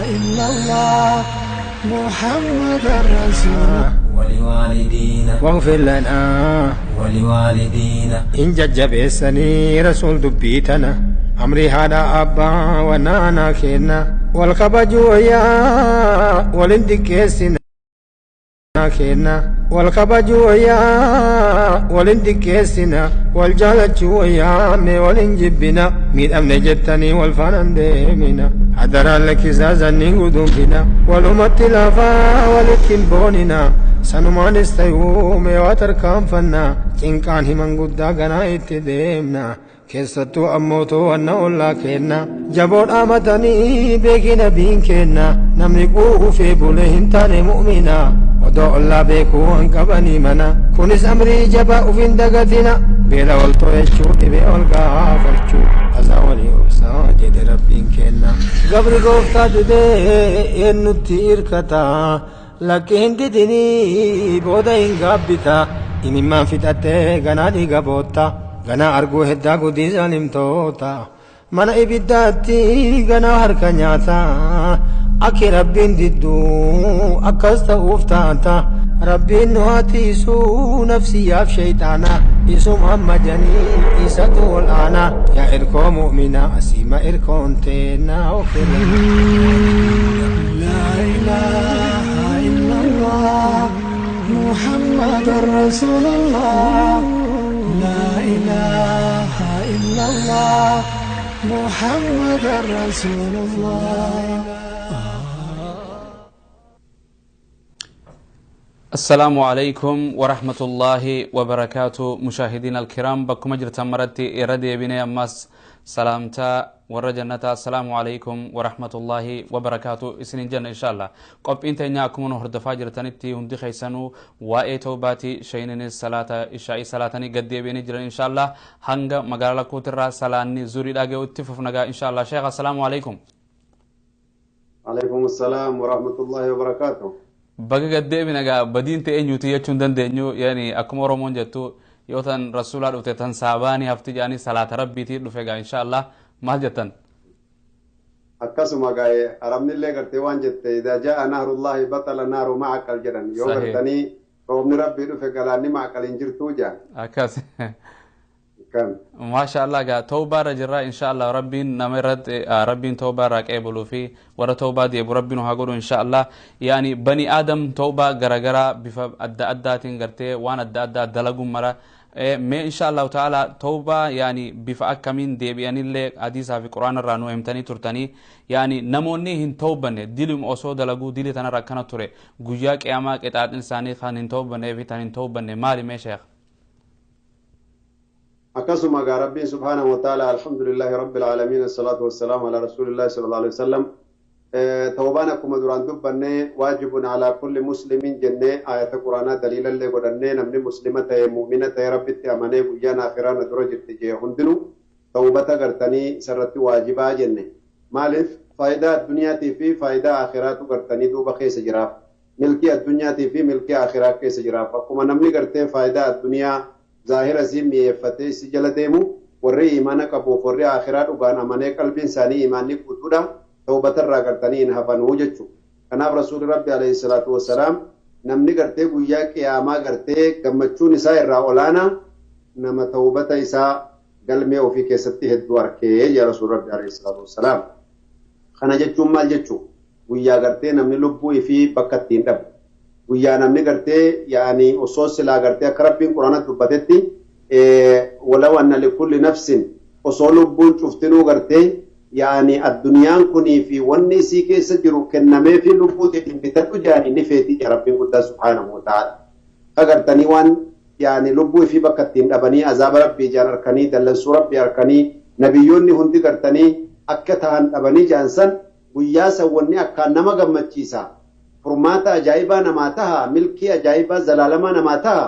إلا الله محمد رسول ولوالدينا واغفر لنا ولوالدينا إن ججبسني رسول دبيتنا أمري هذا أبا ونانا كينا والكبجو يا ولندكسنا كينا والكبجو يا ولندكسنا والجالجو يا مي ولنجبنا ميد أمن جتني والفنان ديمنا حذر لك زازني قدومنا والأمة لافا ولتنبوننا سنمان استيوم وتركام فنا إن himan guddaa ganaa itti deemna keessattuu ammoo to'annaa ollaa kenna jaboo dhaamatanii beekina biin kenna namni quufee bulee hin taane mu'mina odoo ollaa beekuu han qabanii mana kunis amrii jabaa ufin dagatina beela wal to'achuu dhibee ol gaafachuu azaa walii obsaa jedhe rabbiin kenna gabri gooftaa didee eenyutti hirkataa lakki hin didinii booda hin gaabbitaa imimmaan fixattee ganaa dhiiga bootta ganaa arguu heddaa gudii saalimtoota mana ibiddaatti ganaa harka nyaata akki rabbiin didduu akkas ta'uuf taata rabbiin nu haa tiisuu nafsiyyaaf shayxaana isum amma janii isatu ol aanaa yaa irkoo mu'minaa asiima irkoon teennaa ofirra. لا إله إلا الله محمد رسول الله لا إله إلا الله محمد رسول الله. السلام عليكم ورحمة الله وبركاته مشاهدينا الكرام بكم جرت مرتي إردي بني أمس سلامتا ورجنتا السلام عليكم ورحمة الله وبركاته إسنين جنة إن شاء الله قب إنت إنياكم نهرد فاجر تنتي هندي خيسانو وإي توباتي شينين الصلاة إشاء صلاة قد بني جرن إن شاء الله هنگا مغالا كوترا صلاة زوري لاغي واتففنغا إن شاء الله. شيخ السلام عليكم. عليكم السلام ورحمة الله وبركاته. Baga gaddeebina gaa badiin ta'e eenyuti jechuun dandeenyu yani akkuma Oromoon jettu yoo tan rasuulaa dhufte tan saabaanii hafti jedhanii salaata rabbiitii dhufe gaa insha Allah maal jettan? Akkasuma gaa arabnillee gartee waan jette idaa jaa'a nahrullaahi batala naaru macaqal jedhan yoo gartanii roobni rabbii dhufe galaanni macaqal hin jirtuu jedhan. Akkas. ما شاء الله قا توبة رجرا إن شاء الله ربي نمرت ربي توبة راك في ورا توبة دي أبو ربي نهاجر إن شاء الله يعني بني آدم توبة جرا بف أدى أدى تنقرتي وأنا أدى أدى دلقوا مرة ما إن شاء الله تعالى توبة يعني بفأك من دي يعني اللي حديثها في القرآن الرانو امتني ترتني يعني نموني هن توبة ديلم أصود دلقوا ديلي تنا ركنا ترى جوجاك أماك إتعاد إنساني خان هن توبة في تن توبة مالي ما شيخ. Akkasuma gaa rabbiin subhaanahu wa ta'ala alhamdulillahi rabbil aalamiin asalaatu wassalaamu ala rasuulillahi sallallahu alaihi wasallam. Tawbaan akkuma duraan dubbannee waajibun alaa kulli muslimin jennee ayata quraanaa daliilallee godhannee namni muslima ta'e mu'mina ta'e rabbitti amanee guyyaan akhiraa na dura jirti jee hundinuu tawbata gartanii isarratti waajibaa jenne. Maaliif faayidaa addunyaatii fi faayidaa akhiraatu gartanii duuba keessa jiraaf. Milkii addunyaatii fi milkii akhiraa keessa jiraaf. Akkuma namni gartee faayidaa addunyaa zaahira isii mi'eeffatee isii jala deemu warri imaana qabuuf warri akhiraa dhugaan amanee qalbiin isaanii imaanni guutuudha tawbatarraa gartanii hin hafanuu jechuudha. Kanaaf rasuulli rabbi alayhi salaatu wassalaam namni gartee guyyaa qiyaamaa gartee gammachuun isaa irraa olaanaa nama tawbata isaa galmee ofii keessatti hedduu arkee jaa rasuulli rabbi alayhi salaatu wassalaam. Kana jechuun maal jechuu? Guyyaa gartee namni lubbuu ifii bakka ittiin dhabu. Guyyaa namni gartee yaani osoo silaa gartee akka rabbiin quraana dubbatetti walaw anna likulli nafsin osoo lubbuun cuftinuu gartee yaani addunyaan kunii fi wanni isii keessa jiru kennamee fi lubbuutiin bitadhu jaani ni feetii jaa rabbiin guddaa subhaanahu wa ta'ala. Ka gartanii waan yaani lubbuu ifii bakka ittiin dhabanii azaaba rabbii jaan harkanii dallansuu rabbii harkanii nabiyyoonni hundi gartanii akka tahan dhabanii jaan san guyyaa san wanni akkaan nama gammachiisa. Furmaata ajaa'ibaa namaa taha milkii ajaa'ibaa zalaalamaa namaa taha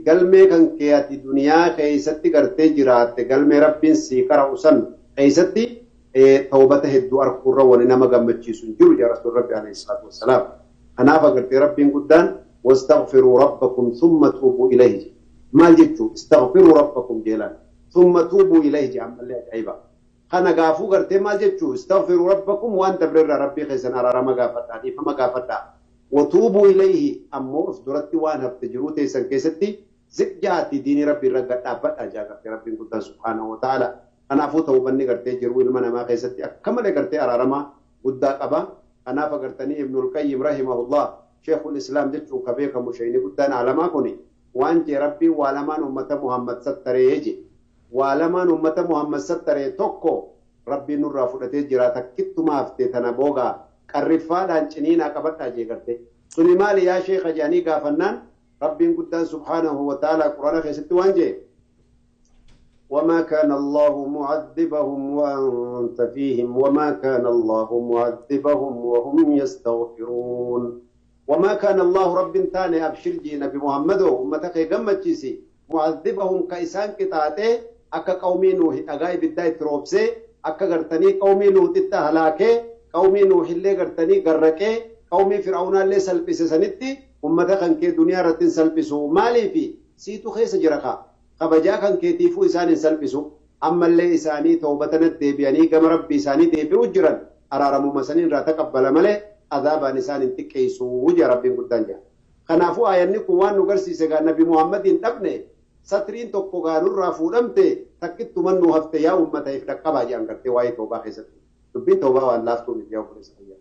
galmee kan keeyati duniyaa keessatti gartee jiraatte galmee rabbiin sii qara'u san keessatti tawbata hedduu arkuurra wani nama gammachiisu hin jiru jaa rasuul rabbi alayhi salaatu wassalaam. Kanaaf agartee rabbiin guddaan wastaghfiruu rabbakum thumma tuubuu ilayhi maal jechuu istaghfiruu rabbakum jeelaan thumma tuubuu ilayhi jaa ammallee ajaa'ibaa. Kana gaafuu gartee maal jechuu istaghfiru rabbakum waan dabreerraa rabbii keessan araarama gaafadhaa dhiifama gaafadhaa. Watuubuu ilayhi ammoo of duratti waan hafte jiruu teessan keessatti ziqjaati diinii rabbii irra gadhaabbadhaa jaa gartee rabbiin guddaan subhaanahu wa ta'ala. Kanaafuu tawbanni gartee jiruu ilma namaa keessatti akka malee gartee araarama guddaa qaba. Kanaaf agartanii Ibnul Qayyim rahimahullah Sheekhul Islaam jechuun ka beekamu shayni guddaan alamaa kuni waan jee rabbiin waa lamaan uummata Muhammad sattaree je. Waa lamaan uummata Muhammad sattaree tokko rabbiin nurraa fudhatee jira takkittumaa haftee tana boogaa qarriffaadhaan ciniinaa qabadhaa jee gartee. Suni maali yaa sheekha jedhanii gaafannaan rabbiin guddaan subhaanahu wa ta'ala quraana keessatti waan jee وما كان الله معذبهم وأنت فيهم وما كان الله معذبهم وهم يستغفرون وما كان الله رب تاني أبشر جي نبي محمد أمتك قمتشيسي معذبهم كإسان كتاتي أكا قومي نوح أغاي بالداي تروبسي أكا غرتني قومي لوط التهلاكي قومي نوح اللي غرتني غركي قومي فرعون اللي سلبس سنتي أمتك أنك دنيا رتن سلبسو مالي في سيتو خيس جرخا kabajaa kan keetiifuu isaan hin salphisu ammallee isaanii toobatana deebi'anii gama rabbii isaanii deebi'u jiran araaramuma saniin irraa taqabbala malee azaabaan isaan hin xiqqeessu jea rabbiin guddaan jira. Kanaafuu aayanni kun waan nu garsiise gaa nabi Muhammad hin dhabne satriin tokko gaa nurraa fuudhamte takkittuman nu hafte yaa uummata if dhaqqabaa jedhan gartee waa'ee toobaa keessatti. Dubbiin toobaa waan laaftuu miti yaa obboleessa fayyaa.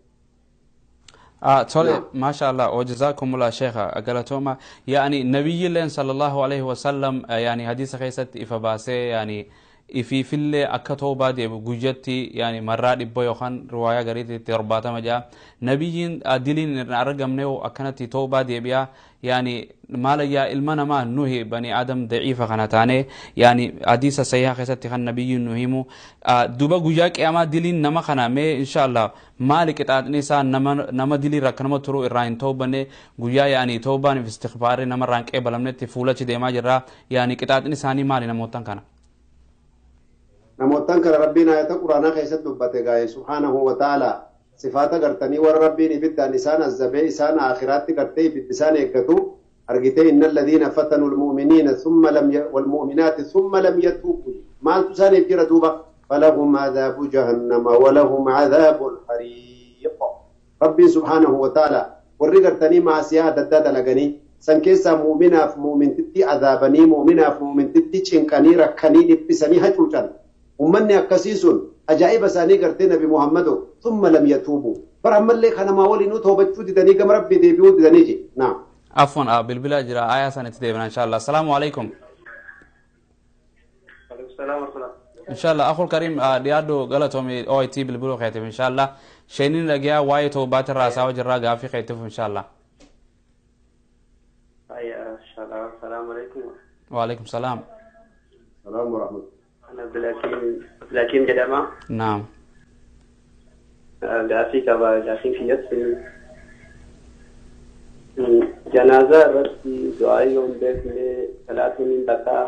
Tole ما شاء الله وجزاكم الله شيخا galatoomaa يعني نبي الله صلى الله عليه وسلم يعني حديث خيست إفباسي يعني إفي في اللي أكتوبة دي بوجتي يعني مرات إبو يوخان رواية قريتي ترباتا مجا نبيين دلين أرقم نيو أكنتي توبة دي بيا يعني ما ليا المنا ما نهي بني آدم ضعيفة خنتاني يعني حديث صحيح خيست خن نبي نهيمو دوبا گویا قیامت دلین نما خنا می ان شاء الله مالک اتنی سا نما نما دلی رکنما ترو إراين توبة نه گویا يعني توبة في استغفار نما رانك بلمنت فولا چ دیما جرا يعني قطعتني سانی مالی نموتن کنا namootaan kana rabbiin ayata quraanaa keessatti dubbate gaa'e subhaanahu wa ta'ala sifaata gartanii warra rabbiin ibiddaan isaan azabee isaan aakhiraatti gartee ibiddi isaan eeggatu argitee inna alladhiina fatanu almu'miniina thumma lam walmu'minaati thumma lam yatuubu maaltu isaaniif jira duuba falahum adhaabu jahannama walahum adhaabu alhariiq rabbiin subhaanahu wa ta'ala warri gartanii maasiyaa adda addaa dalaganii san keessaa mu'minaaf mu'mintitti azaabanii mu'minaaf mu'mintitti cinqanii rakkanii dhiphisanii hacuucan ummanni akkasii sun ajaa'iba isaanii gartee nabi Muhammado thumma lam yatuubu bara ammallee kanamaa waliinuu toobachuu didanii gama rabbii deebi'uu didanii je naam. Afwan bilbila jira aayaa san itti deebina insha Allah. Assalaamu alaikum. إن شاء الله أخو الكريم dhiyaadhu galatoomi OIT bilbiluu keetiif إن شاء الله shaynin dhagiyaa waa'ee toobaat irraa haasawaa jirraa gaafii keetiif إن شاء الله. السلام عليكم. وعليكم السلام. السلام ورحمة الله. أنا عبد الحكيم جدما. نعم. gaafii qaba gaafiin kiyyatti janaazaa irratti du'aa yoo hin beekne salaatuun hin baqaa.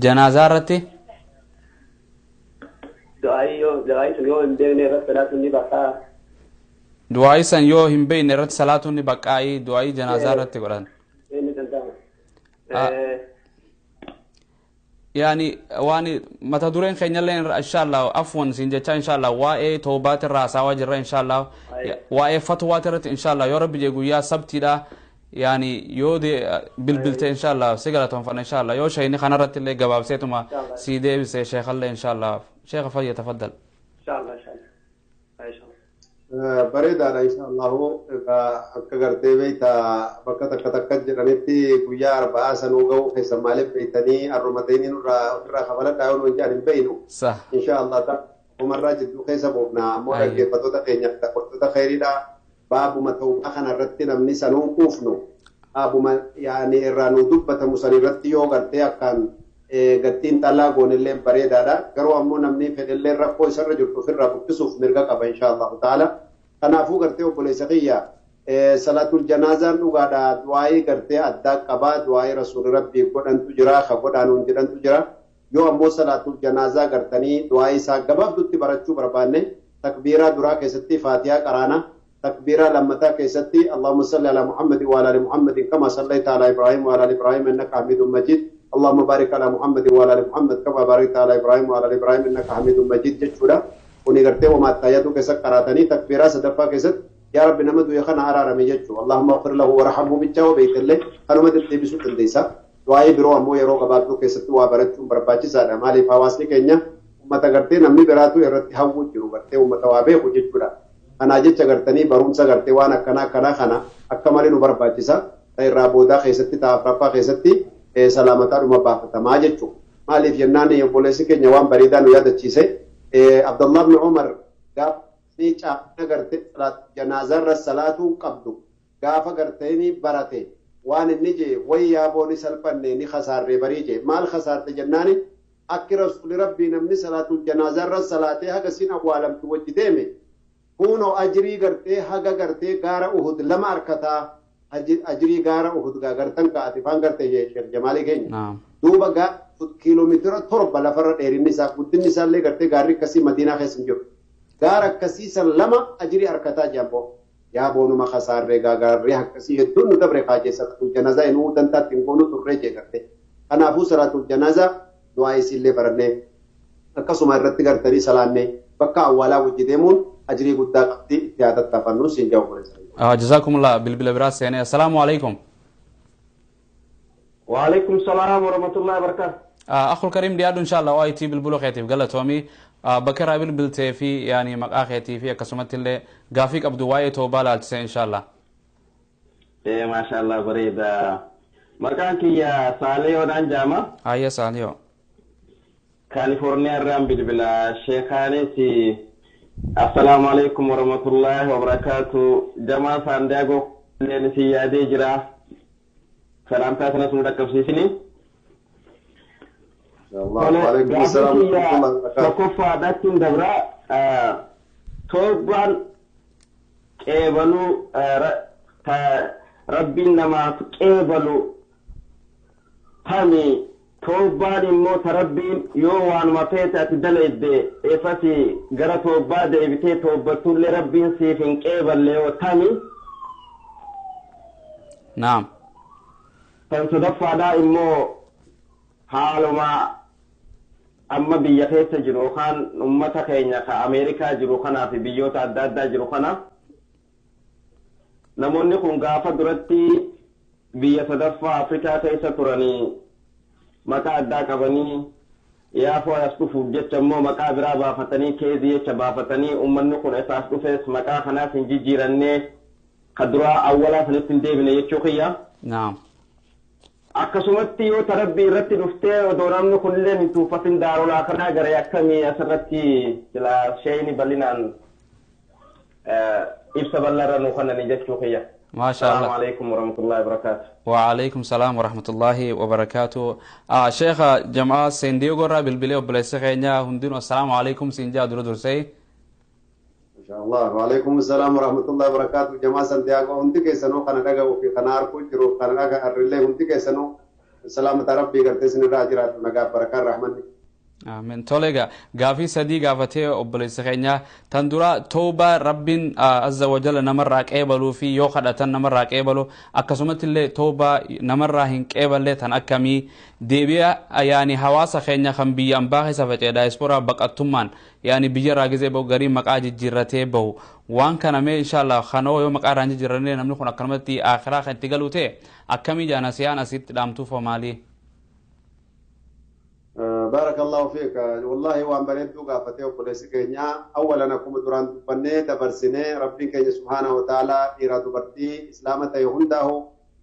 Janaazaa irratti du'aa sun yoo hin beekne irratti salaatuun ni baqaa. Du'aa san yoo hin beekne irratti salaatuun ni baqaayi du'aa janaazaa irratti godhan. Inni danda'ama. يعني واني متى دورين خينا لين إن شاء الله عفوا سنجتا إن شاء الله واي توبات الرأس واجر إن شاء الله واي فتوات إن شاء الله يا رب يجوا يا سبتي لا يعني يودي بالبلت إن شاء الله سجلتهم فإن شاء الله يو شيء نخنرت اللي جواب سيتما سيدي بس شيخ الله إن شاء الله شيخ فضي تفضل. إن شاء الله إن شاء الله إن شاء الله. Bareedaadha insha Allahu akka gartee beektaa bakka takka takka jedhanitti guyyaa arba'aa sanuu ga'u keessa maaliif beektanii arrumateenii nurraa ofirraa kafaladhaa yoo nuyi hin beeynu. Insha Allah umarraa jidduu keessa boofna ammoo dhaggeeffattoota keenya dhaggeeffattoota kheyriidha baabuma tawbaa kanarratti namni sanuu kuufnu baabuma yaani irraa nu dubbatamu sanirratti yoo gartee akkaan gattiin xallaa goonillee bareedaadha garuu ammoo namni fedhellee rakkoo isarra jirtu ofirraa buqqisuuf mirga qaba insha Allahu ta'ala. Kanaafuu gartee obboleessa kiyya salaatul janaazaan dhugaadha du'aayii gartee addaa qabaa du'aayii rasuulli rabbii godhantu jira ka godhaanuun jedhantu jira yoo ammoo salaatul janaazaa gartanii du'aayii isaa gabaabdutti barachuu barbaanne takbiiraa duraa keessatti faatiyaa qaraana takbiiraa lammataa keessatti allahumma salli ala muhammadin wa ala ali muhammadin kama sallaita ala ibraahim wa ala ali ibraahim innaka hamidun majid اللهم بارك على محمد وعلى ال محمد كما باركت على ابراهيم وعلى ال ابراهيم انك حميد مجيد jechuudha. Kuni gartee wama attaayatu keessa qaraatanii takbiiraa sadaffaa keessatti yaa rabbi nama du'e kana araarame jechuu اللهم اغفر له وارحمه bichaa beeytallee kanuma deddeebisuu dandeessa. Waa'ee biroo ammoo yeroo gabaabduu keessatti waa barachuun barbaachisaadha. Maaliif hawaasni keenya uummata gartee namni biraatu irratti hawwuu jiru gartee uummata waa beeku jechuudha. Kanaa jecha gartanii barumsa gartee waan akkanaa akkanaa kana akka malee nu barbaachisa. Irraa boodaa keessatti ta'a afuraffaa keessatti salaamataadhuma baafatamaa jechuudha. Maaliif jennaan obboleessi keenya waan bareedaa nu yaadachiise. Abdullah ibn Umar gaafa caafna gartee janaazarra salaatuu qabdu gaafa gartee ni barate waan inni jee wayyaa booni salphanne ni kasaarree barii jee maal kasaarte jennaani akki rasuuli rabbii namni salaatul janaazarra salaatee haga siin awwaalamtu wajji deeme kunoo ajirii gartee haga gartee gaara Uhud lama harkataa ajirii gaara Uhud gartan ka'ate faan gartee Sheekh Jamaalii keenya duuba kiiloomeetira 7 lafarra dheerinni isaa guddinni isaallee gartee gaarri akkasii Madiinaa keessa hin jiru. Gaara akkasii san lama ajirii harkataa jaamboo yaa boonuma kasaarree gaarri akkasii hedduun nu dabre kaajee salaatul janaazaa inuu dantaatti hin goonu turree jee gartee. Kanaafuu salaatul janaazaa du'aa isiillee barannee akkasuma irratti gartanii salaannee bakka awwaalaa wajji deemuun ajirii guddaa qabdi itti haa tattaafannu siin jawu. Jazakumullah bilbila biraa seenee. Assalaamu alaikum. وعليكم السلام ورحمة الله وبركاته. أخو الكريم ديادو إن شاء الله واي تي بالبلو خيتي قال تومي بكرة بالبلتي في يعني مقا خيتي في كسمت اللي قافيك أبدو واي توبالا إن شاء الله. إيه ما شاء الله بريدة. مكانك يا ساليو دانجاما. هيا ساليو. كاليفورنيا رام بالبلا شيخاني. السلام عليكم ورحمة الله وبركاته. جماعة سان دياغو لنسي يادي جرا. سلامتا سنة مدكب سيسني. وعليكم السلام ورحمة الله وبركاته. Tokkoffaa dhachuun dabra torbaan qeebaluu rabbiin namaaf qeebalu tami torbaan immoo ta rabbiin yoo waanuma feete ati dalayde eefasi gara torbaa deebitee toobbattullee rabbiin siif hin qeeballe yoo tami. Naam. Kan sadaffaadhaa immoo haaluma amma biyya keessa jiru yookaan uummata keenya ka Ameerikaa jiru kanaa fi biyyoota adda addaa jiru kana namoonni kun gaafa duratti biyya sadaffaa Afrikaa keessa turanii maqaa addaa qabanii yaafoo as dhufuuf jecha immoo maqaa biraa baafatanii keezii jecha baafatanii uummanni kun esaas dhufes maqaa kanaas hin jijjiirannee ka duraa awwalaa sanitti hin deebine jechuu kiyya. Naam. Akkasumatti yoo tarabbii irratti dhuftee odoo namni kunillee hin tuuffatin daarolaa kanaa gara akkamii asirratti silaa sheeyni bal'inaan ibsa bal'aarra nuu kennanii jechuu kiyya. ما شاء الله. السلام عليكم ورحمة الله وبركاته. وعليكم السلام ورحمة الله وبركاته. شيخ جماعة سان دييغو را bilbilee obboleessa keenya hundinuu السلام عليكم siin jaa dura dursee. ما شاء الله وعليكم السلام ورحمة الله وبركاته. جماعة سانتياغو hundi keessanuu kana dhaga'uu fi kana arguu jiru kana dhaga arrillee hundi keessanuu salaamata rabbii gartee isinirraa jiraatu nagaa barakaan rahmanni. Amiin. Tole egaa gaafii sadii gaafatee obboleessa keenya tan dura tooba rabbiin azza wajalla namarraa qeebaluu fi yoo kadhatan namarraa qeebalu akkasumatti illee tooba namarraa hin qeeballee tan akkamii deebi'a yaani hawaasa keenya kan biyya ambaa keessa faca'e daayispooraa baqattummaan yaani biyya irraa gizee bahu garii maqaa jijjiirratee bahu waan kana mee inshallah kanoo yoo maqaa irraa hin jijjiirranne namni kun akkanumatti akhiraa kan itti galu ta'e akkamii jaana siyaan asitti dhaamtuuf maalii? بارك الله فيك. والله وان بريدو غافتي وبوليس كينيا اولا اكم دوران دبنه دبرسنه ربي كينيا سبحانه وتعالى إرادو برتي اسلامته هنداه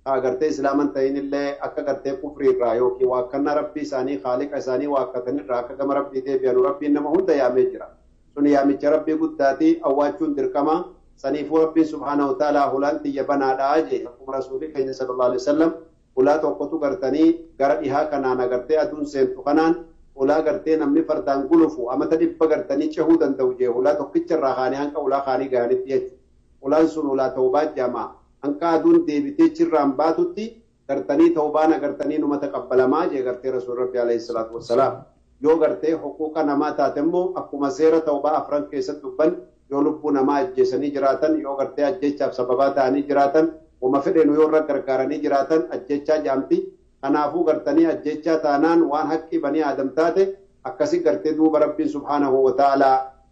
اگرته اسلامن تين الله اك غرته كفر رايو كي واكن ربي ثاني خالق ثاني واكتن راك كما ربي دي بيان ربي انما هند يا مجرا سن يا مجرا ربي غداتي اواچون دركما سنيف ربي سبحانه وتعالى هولانتي يبنا داجي رسول كينيا صلى الله عليه وسلم ulaa tokkotu gartanii gara dhihaa kanaan agartee aduun seentu kanaan ulaa gartee namni fardaan gulufu amata dhibba gartanii cehuu danda'u jee ulaa tokkicha irraa kaanii hanqa ulaa kaanii gahanitti jechuudha. Ulaan sun ulaa ta'ubaa jamaa hanqa aduun deebitee chirraan baatutti gartanii ta'ubaan agartanii numa taqabbalamaa jee gartee rasuul rabbi alayhi salaatu wassalaam. Yoo gartee huquuqa namaa taate immoo akkuma seera ta'ubaa afran keessatti dubban yoo lubbuu namaa ajjeesanii jiraatan yoo gartee ajjeechaaf sababaa ta'anii jiraatan wama fedheenu yoo irra gargaaranii jiraatan ajjechaa jaamti Kanaafuu gartanii ajjechaa taanaan waan haqqi banii aadam taate akkasi gartee duuba Rabbiin subhaanahu wa ta'ala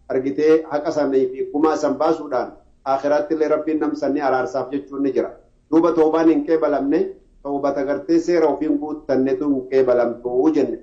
argitee haqa sanii fi gumaa san baasuudhaan akhiraatti illee Rabbiin namsanni araarsaaf jechuun ni jira. Duuba toobaan hin qeebalamne toobata gartee seera ofiin guuttannetu hin qeebalamtuu jenne.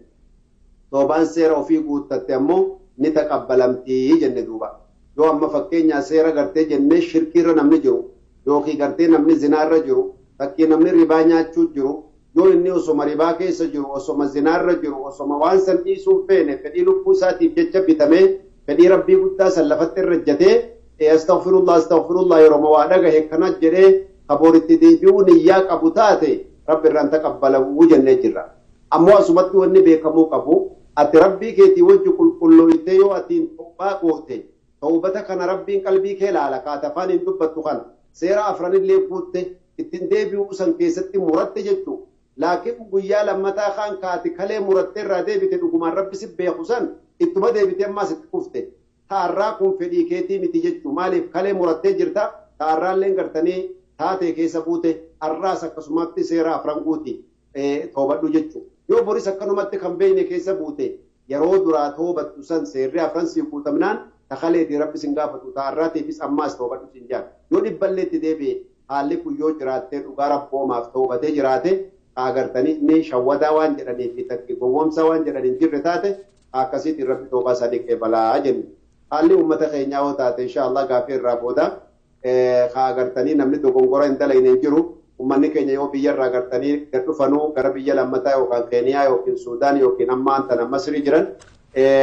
Toobaan seera ofii guuttatte ammoo ni taqabbalamtii jenne duuba. Yoo amma fakkeenyaa seera gartee jennee shirkiirra namni jiru yookiin gartee namni zinaarra jiru fakkii namni ribaa nyaachuu jiru yoo inni osoma ribaa keessa jiru osoma zinaarra jiru osoma waan san dhiisuu feene fedhii lubbuu isaatiif jecha bitamee fedhii rabbii guddaa san lafatti irra ejjatee astaghfirullah astaghfirullah yeroo waa dhagahe kana jedhee kabooritti deebi'uu niyyaa qabu taate rabbi irraan taqabbalamuu jennee jirra. Ammoo asumatti wanni beekamuu qabu ati rabbii keetii wajji qulqullooytee yoo atiin toobaa goote toobata kana rabbiin qalbii kee laala kaata afaan hin dubbattu kana seera afranillee guutte ittiin deebi'uu san keessatti muratte jechuu. Laakiin guyyaa lammataa kaan kaati kalee murattee irraa deebite dhugumaan rabbi si beeku san ittuma deebite ammaas itti kufte. Taarraa kun fedhii keetii miti jechuu maaliif kalee murattee jirta taarraalleen gartanii taatee keessa buute arraas akkasumatti seera afran guuti toobadhu jechuu. Yoo boris akkanumatti kan beekne keessa buute yeroo duraa toobattu san seerri afran sii guutamnaan takaleetii rabbi sin gaafatu taarraatiifis ammaas toobadhu sin jaan. Yoo dhibballeetti deebi'e haalli kun yoo jiraattee dhugaa rabboomaaf toobatee jiraate agartanii inni shawwadaa waan jedhanii fi takki gowwoomsaa waan jedhanii hin jirre taate akkasiitiin rabbi toobaa isaanii qeebalaa jennu. Haalli uummata keenyaa yoo taate inshaallah gaafii irraa booda agartanii namni dogongora hin dalagne hin jiru. Uummanni keenya yoo biyya irraa agartanii gad dhufanuu gara biyya lammataa yookaan Keeniyaa yookiin Suudaan yookiin ammaan tana Masrii jiran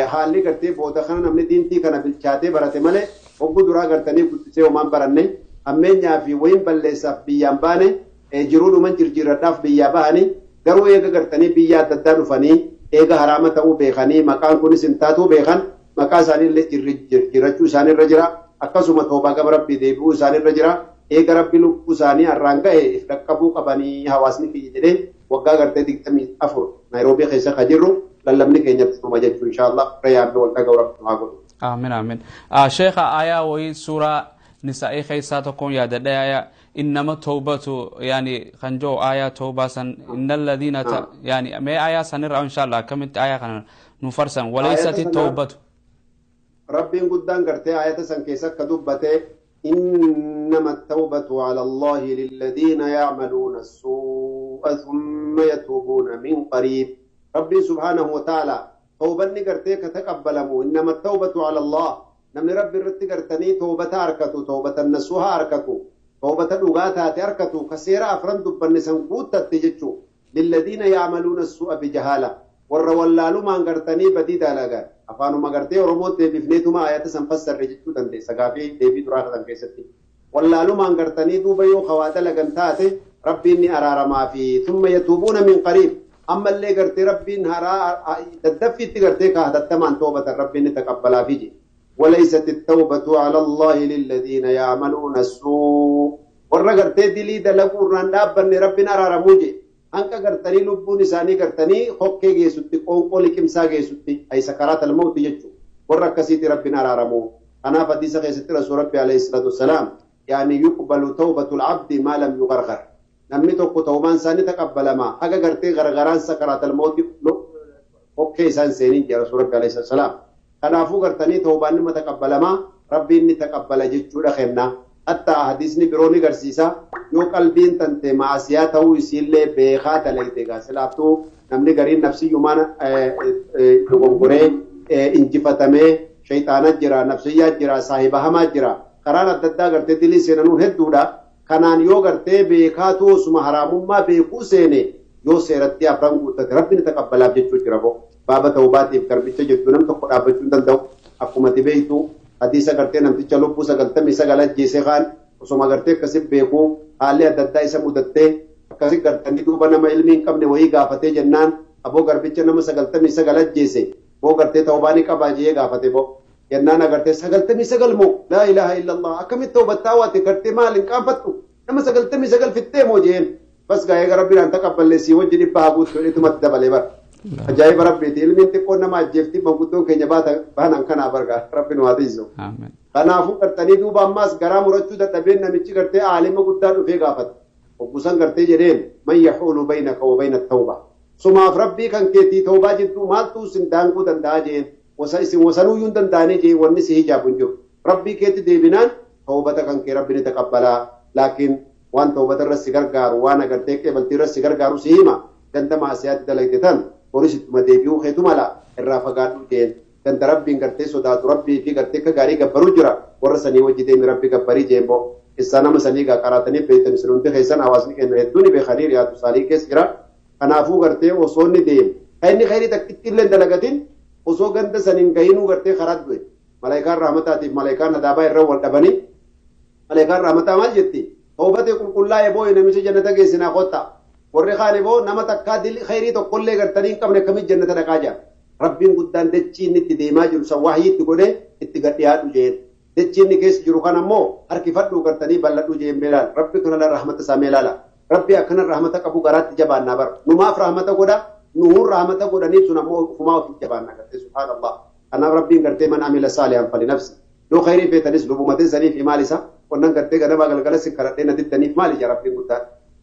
haalli gartee booda kana namni diintii kana bilchaatee barate malee hogguu duraa gartanii guddisee homaan baranne ammeenyaa fi wayin balleessaaf biyyaan baane jiruudhuman jirjiirradhaaf biyyaa bahanii garuu eega gartanii biyya adda addaa dhufanii eega haraama ta'uu beekanii maqaan kunis hin taatuu beekan maqaa isaanii jirjiirrachuu isaaniirra jira akkasuma toobaa gama rabbii deebi'uu isaaniirra jira eega rabbi lubbuu isaanii har'aan ga'e if dhaqqabuu qabanii hawaasni kiyya jedhee waggaa gartee 24 Naayiroobii keessa kan jirru lallabni keenya dhuma jechuu inshaallah rayyaabee wal dhaga'u rabbi haa godhu. Aamin aamin. Sheekha aayaa wayii suuraa nisaa'ii keessaa tokkoon yaadadha aayaa innama tawbatu yani kan jiru aayaa tawbaa san inna alladhiina yani mee aayaa sanirraa inshaallah akkamitti aayaa kana nu farsan walaysati tawbatu. Rabbiin guddaan gartee aayata san keessa akka dubbate إنما التوبة على الله للذين يعملون السوء ثم يتوبون من قريب. ربي سبحانه وتعالى توبة نقرتي كتقبلمو إنما التوبة على الله نمني ربي رتقرتني توبة أركتو توبة النسوها أركتو توبة الأغاتات أركتو كسيرة أفرند بنسان تجتشو للذين يعملون السوء بجهالة والروالالو ما انقرتني بديدا لغا أفانو ما قرتي ورموت بفنيتو ما آيات سنفسر رجتو تنتي سقافي ديبي دراغة تنكيستي واللالو ما انقرتني دوبيو خواتا لغنتاتي ربي إني أرار ما في ثم يتوبون من قريب أما اللي قرتي ربي إنها تدفي تقرتي كهدتمان توبة ربي إني تقبلا فيجي وليست التوبة على الله للذين يعملون السوء ورقرتي دلي دلقور رندابا ربنا أرار موجي Hanqa gartanii lubbuun isaanii gartanii hokkee geessutti qoonqoo liqimsaa geessutti ay sakaraat al-mawti jechuudha. Warra akkasiitti rabbiin araaramu. Kanaaf hadiisa keessatti rasuul rabbi alayhi salaatu wassalaam yaani yuqbalu tawbatul abdi maa lam yugargar. Namni tokko tawbaan isaanii taqabbalama haga gartee gargaraan sakaraat al-mawti hokkee isaan seeniin jedha rasuul rabbi alayhi salaatu wassalaam. Kanaafuu gartanii tawbaan nima taqabbalamaa rabbiin ni taqabbala jechuudha kenna. Hatta hadiisni biroo ni garsiisa yoo qalbiin tante maasiyaa ta'uu isiillee beekaa dalagde egaa silaaftuu namni gariin nafsiyyumaan dogongoree injifatamee shayxaana jira nafsiyyaa jira saahiba hamaa jira karaan adda addaa gartee dilii seenanuu hedduudha kanaan yoo gartee beekaatu osuma haraamummaa beekuu seene yoo seeratti afran guuttate rabbi ni taqabbalaaf jechuu jira boo baaba tawbaatiif garbicha jettu nam tokko dhaabbachuu hin danda'u akkuma ati beektu hadiisa gartee namticha lubbuu 99 ajjeese kaan osuma gartee akkasi beekuu haalli adda addaa isa mudattee akkasi gartanii duuba nama ilmi hin qabne wayii gaafatee jennaan aboo garbicha nama 99 ajjeese boo gartee tawbaa ni qabaa jee gaafate boo jennaan agartee 99 moo laa ilaaha illallah akkamitti tawbattaa waate gartee maal hin qaanfattu nama 99 fittee moo jeen bas gaa'ee gara biraan taqabballeessii wajji dhibba haa guutu jedheetumatti dabalee bara. Ajaa'iba rabbiiti ilmiin xiqqoon nama ajjeefti manguddoon keenya baanan kanaa bargaa rabbi nu haa tiisu. Kanaafuu gartanii duuba ammaas garaa murachuu dadhabeen namichi gartee aalima guddaa dhufee gaafate. Hoggusan gartee jedheen man yaxuulu baynaka wa bayna tawba. Sumaaf rabbii kan keetii tawbaa jidduu maaltu isin daanguu danda'a jeen wasa isin wasanuuyyuu hin danda'anii jeen wanni si hijaabu hin jiru. Rabbii keetti deebinaan tawbata kan kee rabbi ni taqabbalaa. Laakiin waan tawbata irra si gargaaru waan agartee qeebaltii irra si gargaaru si hima ganda maasiyaatti dalagde tan horis ittuma deebi'uu keetu mala irraa fagaadhu jeen. Ganda rabbiin gartee sodaatu rabbii fi gartee akka gaarii gabbaruu jira warra sanii wajji deemi rabbi gabbarii jeen boo. Isaa nama sanii gaa qaraatanii beektan isin hundi keessan hawaasni keenya hedduun ni beekanii riyaatu saalii keessa jira. Kanaafuu gartee osoo inni deemu kan inni khayrii takkitti illee dalagatin osoo ganda saniin gahinuu gartee karaa du'e. Malaayikaan rahmataatiif malaayikaan adaabaa irra wal dhabanii malaayikaan rahmataa maal jetti? Tawbatee qulqullaa'ee boo'e namicha jannata geessinaa kottaa. Warri kaan immoo nama takkaa khayrii tokkollee gartanii hin qabne akkamitti jannata dhaqaa jira. Rabbiin guddaan dachii inni itti deemaa jiru san wahyii itti godhee itti gad dhiyaadhu jeen. Dachii inni keessa jiru kan ammoo harkifadhuu gartanii bal'adhu jeen meelaala. Rabbi kanarra rahmata isaa meelaala. Rabbi akkana rahmata qabu garaatti jabaannaa bara. Numaaf rahmata godha nuhun rahmata godhaniif sun ammoo ofumaa ofiif jabaannaa gartee subhaanallah. Kanaaf rabbiin gartee man amila saalihan fali nafsi. Yoo khayrii feetanis lubumatee saniif maal isa qonnan gartee ganamaa galgala si kadhadhee na diddaniif maal ija rabbiin guddaan.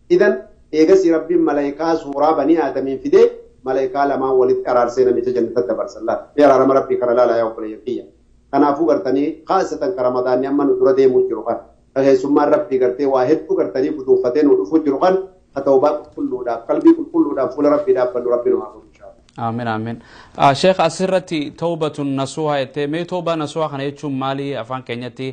Idan eegasii rabbiin malaayikaa suuraa banii aadamiin fidee malaayikaa lamaan walitti araarsee namicha jannatatti dabarsan laata. Mee araarama rabbii kana laalaa yaa obboleeyyan kiyya. Kanaafuu gartanii khaasatan ka ramadaanni amma nu dura deemuu jiru kan keessummaan rabbii gartee waa hedduu gartanii guduunfatee nu dhufuu jiru kan haa tawbaa qulqulluudhaaf qalbii qulqulluudhaaf fuula rabbii dhaabbannu rabbi nu haa godhu inshaAllah. Amiin amiin. Sheekh asirratti tawbatun nasuha jettee mee tawbaa nasuha kana jechuun maali afaan keenyatti?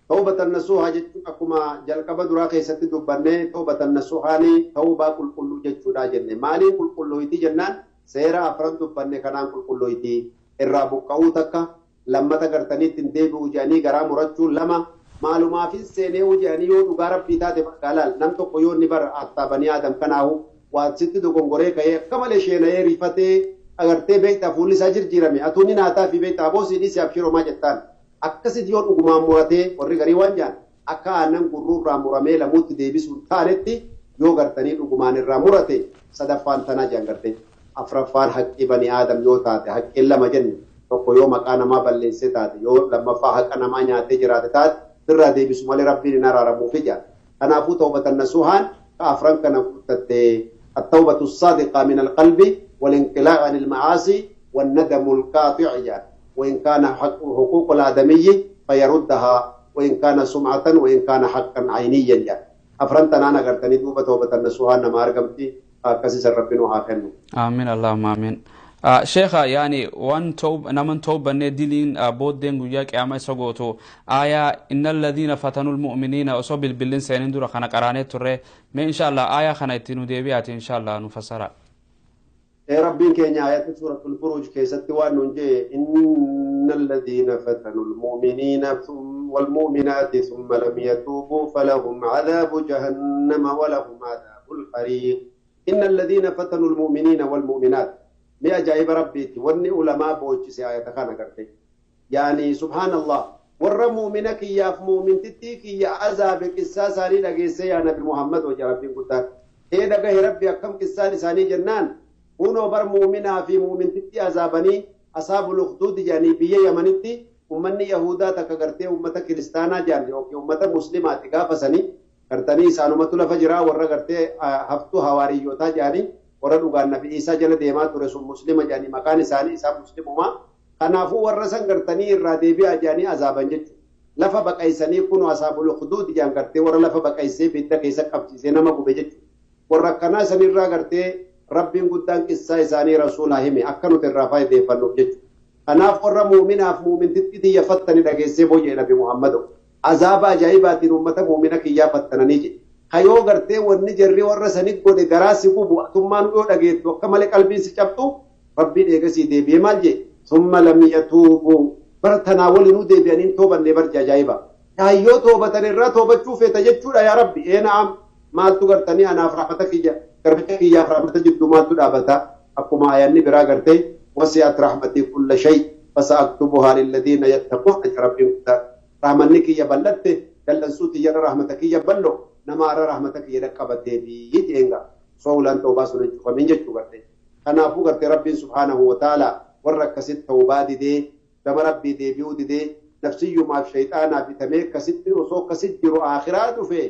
Tawbatan nasuha jechuun akkuma jalqaba duraa keessatti dubbannee tawbatan nasuhaani tawbaa qulqulluu jechuudha jenne. Maaliin qulqulluuyti jennaan seera afran dubbanne kanaan qulqulluuyti. Irraa buqqa'uu takka lammata gartanii ittiin deebi'uu jedhanii garaa murachuu lama maalumaafin seenee jedhanii yoo dhugaa rabbii taate magaalaal nam tokko yoo inni bara attaabanii aadam kanaahu waan sitti dogongoree ka'ee akka malee sheena'ee rifatee agartee beektaa fuulli isaa jirjiirame atuun ni naataa fi beektaa boosii dhiisii abshiroomaa jettaan akkasitti yoo dhugumaan muratee warri garii waan jedhan akka aannan gurruurraa muramee lamuutti deebisuun taanetti yoo gartanii dhugumaan irraa murate sadaffaan tanaa jedhan gartee. Afraffaan haqqii bani aadam yoo taate haqqiin lama jenne tokko yoo maqaa namaa balleessee taate yoo lammaffaa haqa namaa nyaatee jiraate taate irraa deebisu malee rabbiin hin araaramuufi jedha. Kanaafuu tawbatan nasuhaan ka afran kana guuttattee at-tawbatu as-saadiqa min al-qalbi wal-inqilaa' an al-ma'aasi wan-nadamu al-qaati' jedha. Wa in kaana huquuqu al-aadamiyyi fayaruddahaa wa in kaana sum'atan wa in kaana haqqan ayniyyan jedha. Afran tanaan agartanii duuba tawbatan nasuhaan nama argamti. Akkasiisan rabbi nu haa kennu. Amiin Allahumma amiin. Sheekha yaani waan naman tawbannee diliin booddeen guyyaa qiyaama isa gootu aayaa inna alladhiina fatanul mu'miniina osoo bilbilin seenin dura kana qaraanee turre mee insha Allah aayaa kana itti nu deebi'aati insha Allah nu fassara. Rabbiin keenya aayata suuratul buruuj keessatti waan nuun jee inna alladhiina fatanul mu'miniina wal mu'minaati thumma lam yatuubuu falahum cadaabu jahannama walahum cadaabul hariiq. إن الذين فتنوا المؤمنين والمؤمنات ما أجايب ربيتي واني علماء بوجسي آية خانا قرتي يعني سبحان الله ور مؤمنك يا مؤمن تتيك يا عذاب قصة ساري لقيسي يا نبي محمد وجه ربي قلت إيه لقيه ربي أكم قصة لساني جنان ونو بر مؤمنا في مؤمن تتي عذابني أصحاب الأخدود يعني بيه يمنتي أمني يهودا تكغرتي أمة كريستانا جاني أوكي أمة مسلمة تقافسني gartanii isaanumatu lafa jiraa warra gartee haftuu hawaariyyootaa jedhanii warra dhugaan nabi Isaa jala deemaa ture sun muslima jedhanii maqaan isaanii isaan muslimumaa. Kanaafuu warra san gartanii irraa deebi'aa jedhanii azaaban jechuudha. Lafa baqaysanii kun asaabul ukhdud jedhan gartee warra lafa baqaysee bidda keessa qabsiisee nama gube jechuudha. Warra akkanaa sanirraa gartee rabbiin guddaan qissaa isaanii rasuulaa hime akka nuti irraa faayideeffannuuf jechuudha. Kanaaf warra muuminaaf muumintitti xiyyeeffattanii dhageessee booyyee nabi Muhammad. Azaaba ajaa'ibaatiin uummata muumina kiyyaa fattananii jedhe. Hayoo gartee wanni jarri warra sanit godhe garaa si gubu atummaan yoo dhageettu akka malee qalbiin si cabxu rabbiin eegasii deebi'ee maal jedhe. Summa lam yatuubu bara tanaa walinuu deebi'aniin toobannee barje ajaa'iba. Hayyoo toobatan irraa toobachuu feeta jechuudha yaa rabbi. Ee na'am maaltu gartanii anaaf rahmata kiyya garbicha kiyyaaf rahmata jidduu maaltu dhaabata akkuma ayanni biraa gartee wasi'at rahmatii kulla shay fasa'aktubuhaa lilladiina yattaquun rabbiin guddaa. Rahmanni kiyya bal'atte dallansuu tiyyarra rahmata kiyya bal'o nama ara rahmata kiyya dhaqqabattee fi jeenga soolaan tawbaa sun hin cufamin jechuu garte. Kanaafuu garte rabbiin subhaanahu wa ta'ala warra akkasitti tawbaa didee gama rabbii deebi'uu didee nafsiyyumaaf shayxaanaa bitamee akkasitti osoo akkasitti jiru akhiraa dhufe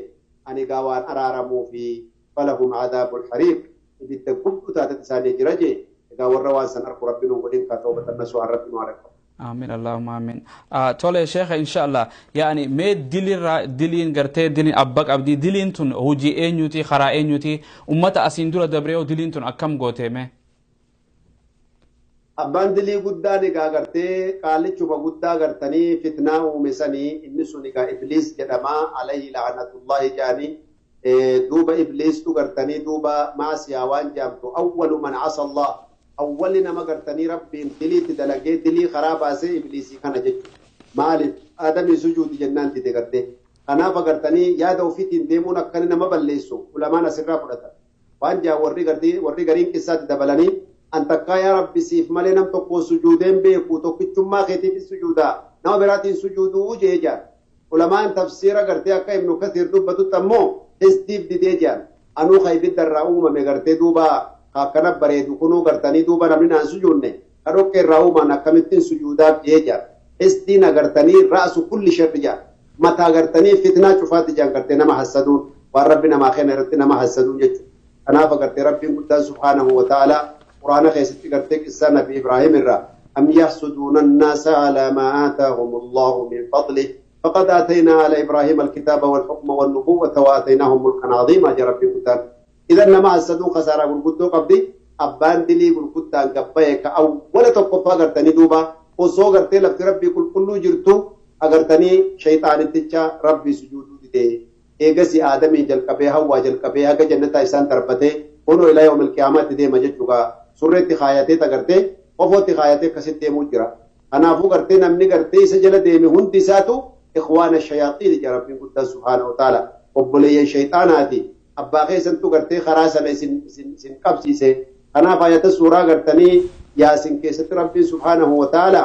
Ani gaa waan araaramuu fi falahum cadaabul hariiq ibidda gubdu taatet isaanii jira jee. Egaa warra waan san arku rabbi nu godhin ka toobatan nasuhan rabbi nu arka. Amin, allahumma amin. Tole sheekha, inshallah, yani mee dilirra diliin gartee diliin abba qabdi, diliin tun hojii eenyuti, karaa eenyuti, ummata asiin dura dabreeyo diliin tun akkam goote mee? Abbaan dilii guddaan egaa gartee qaallichuma guddaa gartanii fitnaa uume sanii, inni sun egaa Ibliis jedhama, alayhi la'anatullahi jedhanii. Duuba Ibliistu gartanii duuba maasiyaa waan jedhamtu, awwalu man asa Allah, awwalli nama gartanii rabbiin diliitti dalagee dilii karaa baasee Ibliisii kana jechuudha. Maaliif? Aadamii sujuudi jennaan dide gartee. Kanaaf agartanii yaada ofiitiin deemuun akkani nama balleessu ulamaan asirraa fudhatan. Waan jaa warri gartee warri gariin qissaatti dabalanii, an takkaa yaa rabbi siif malee nam tokko sujuudeen beeku, tokkichummaa keetiif sujuudaa, nama biraatiin sujuuduu jee jaan. Ulamaan tafsiira gartee akka Ibnu Kasiir dubbatutti ammoo histiif didee jaan. Anuu ka ibidda irraa uumame gartee duuba akkana bareedu kunuu gartanii duuba namni naan sujuudne ka dhoqqee irraa uuman akkamittiin sujuudaaf jee jaan. Histiin agartanii ra'su kulli sharri jaan. Mataa gartanii fitnaa cufaatti jaan gartee nama hassaduun, waan rabbi namaa kenna irratti nama hassaduun jechuudha. Kanaaf agartee rabbiin guddaan subhaanahu wa ta'ala quraana keessatti gartee qissaa nabi Ibraahim irraa, am yaxsuduuna annaasa alaa maa aataahum allahu min fadlih faqad aataynaa ala Ibraahima alkitaaba walxukma wannubuwwata wa aataynaahum mulkan cadiimaa jee rabbiin guddaan. Idan nama hassaduun khasaaraa gurguddoo qabdi. Abbaan dilii gurguddaan gabbaye ka awwala tokkoffaa gartanii duuba osoo gartee lafti rabbii qulqulluu jirtu agartanii shayxaanitticha rabbii sujuuduu didee, eegasi aadamiin jalqabee hawwaa jalqabee haga jannataa isaan darbatee kunoo ilaa yawmil qiyaamaatti deema jechuudha. Surreetti kaayatee agartee qofootti kaayatee akkasitti deemuu jira. Kanaafuu gartee namni gartee isa jala deeme hundi isaatu ikhwaana shayaaxiin jedha rabbiin guddaan subhaanahu wa ta'ala. Obboleeyyan shayxaanaati. Abbaa keessantu gartee karaa sana isin qabsiise. Kanaaf ayata suuraa gartanii Yaasin keessatti rabbiin subhaanahu wa ta'ala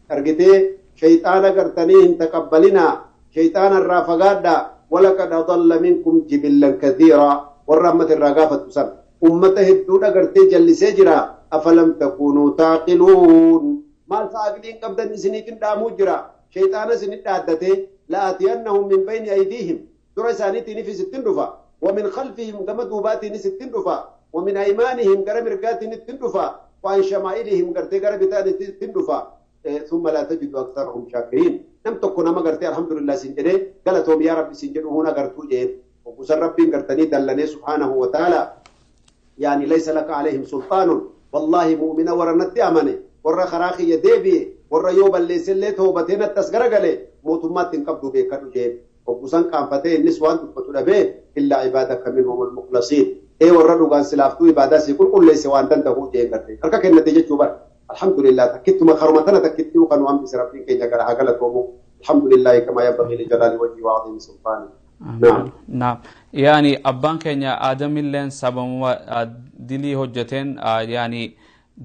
argitee shayxaana gartanii hin taqabbalinaa, shayxaana irraa fagaadhaa, walaqad adalla minkum jibillan kathiiraa, warra ammata irraa gaafattu san ummata hedduudha gartee jallisee jira. Afalam takuunuu taaqiluun, maal fa'a aqliin qabdan isiniif hin dhaamuu jira. Shayxaana isinit dhaaddatee la'atiyannahum min bayni aydiihim, dura isaaniitiinis ittin dhufa, wa min khalfihim, gama duubaatiinis ittin dhufa, wa min aymaanihim, gara mirgaatiin ittin dhufa, wa an shamaa'ilihim, gartee gara bitaan ittin dhufa, ثم لا تجد أكثرهم شاكرين. نم tokko nama gartee alhamdulillah sin jedhee galatoom yaa rabbi sin jedhu huna gartuu jeen. Kusan rabbiin gartanii dallanee subhaanahu wa ta'ala, yani laysa laka alayhim sultaanun, wallahi mu'mina warra natti amane, warra karaa kiyya deebi'e, warra yoo balleessellee toobatee natti as garagale mootummaatti hin qabdu beekadhu jeen. Hoggusan qaanfatee innis waan dubbatu dhabee, illaa ibaadaka minhum almukhlasiin, ee warra dhugaan silaaftuu ibaadaa sii qulqulleesse waan danda'uu jeen garte harka kennate jechuu bara. Alhamdulillah, takkittuma karuma tana takkittuu kan waan bise rabbiin keenya gara haa galatoomu. Alhamdulillahi kama yanbagii lijalaali wajhi wa azimi sultaani. Naam. Naam. Yani abbaan keenya Aadamilleen sababuma dilii hojjeteen yani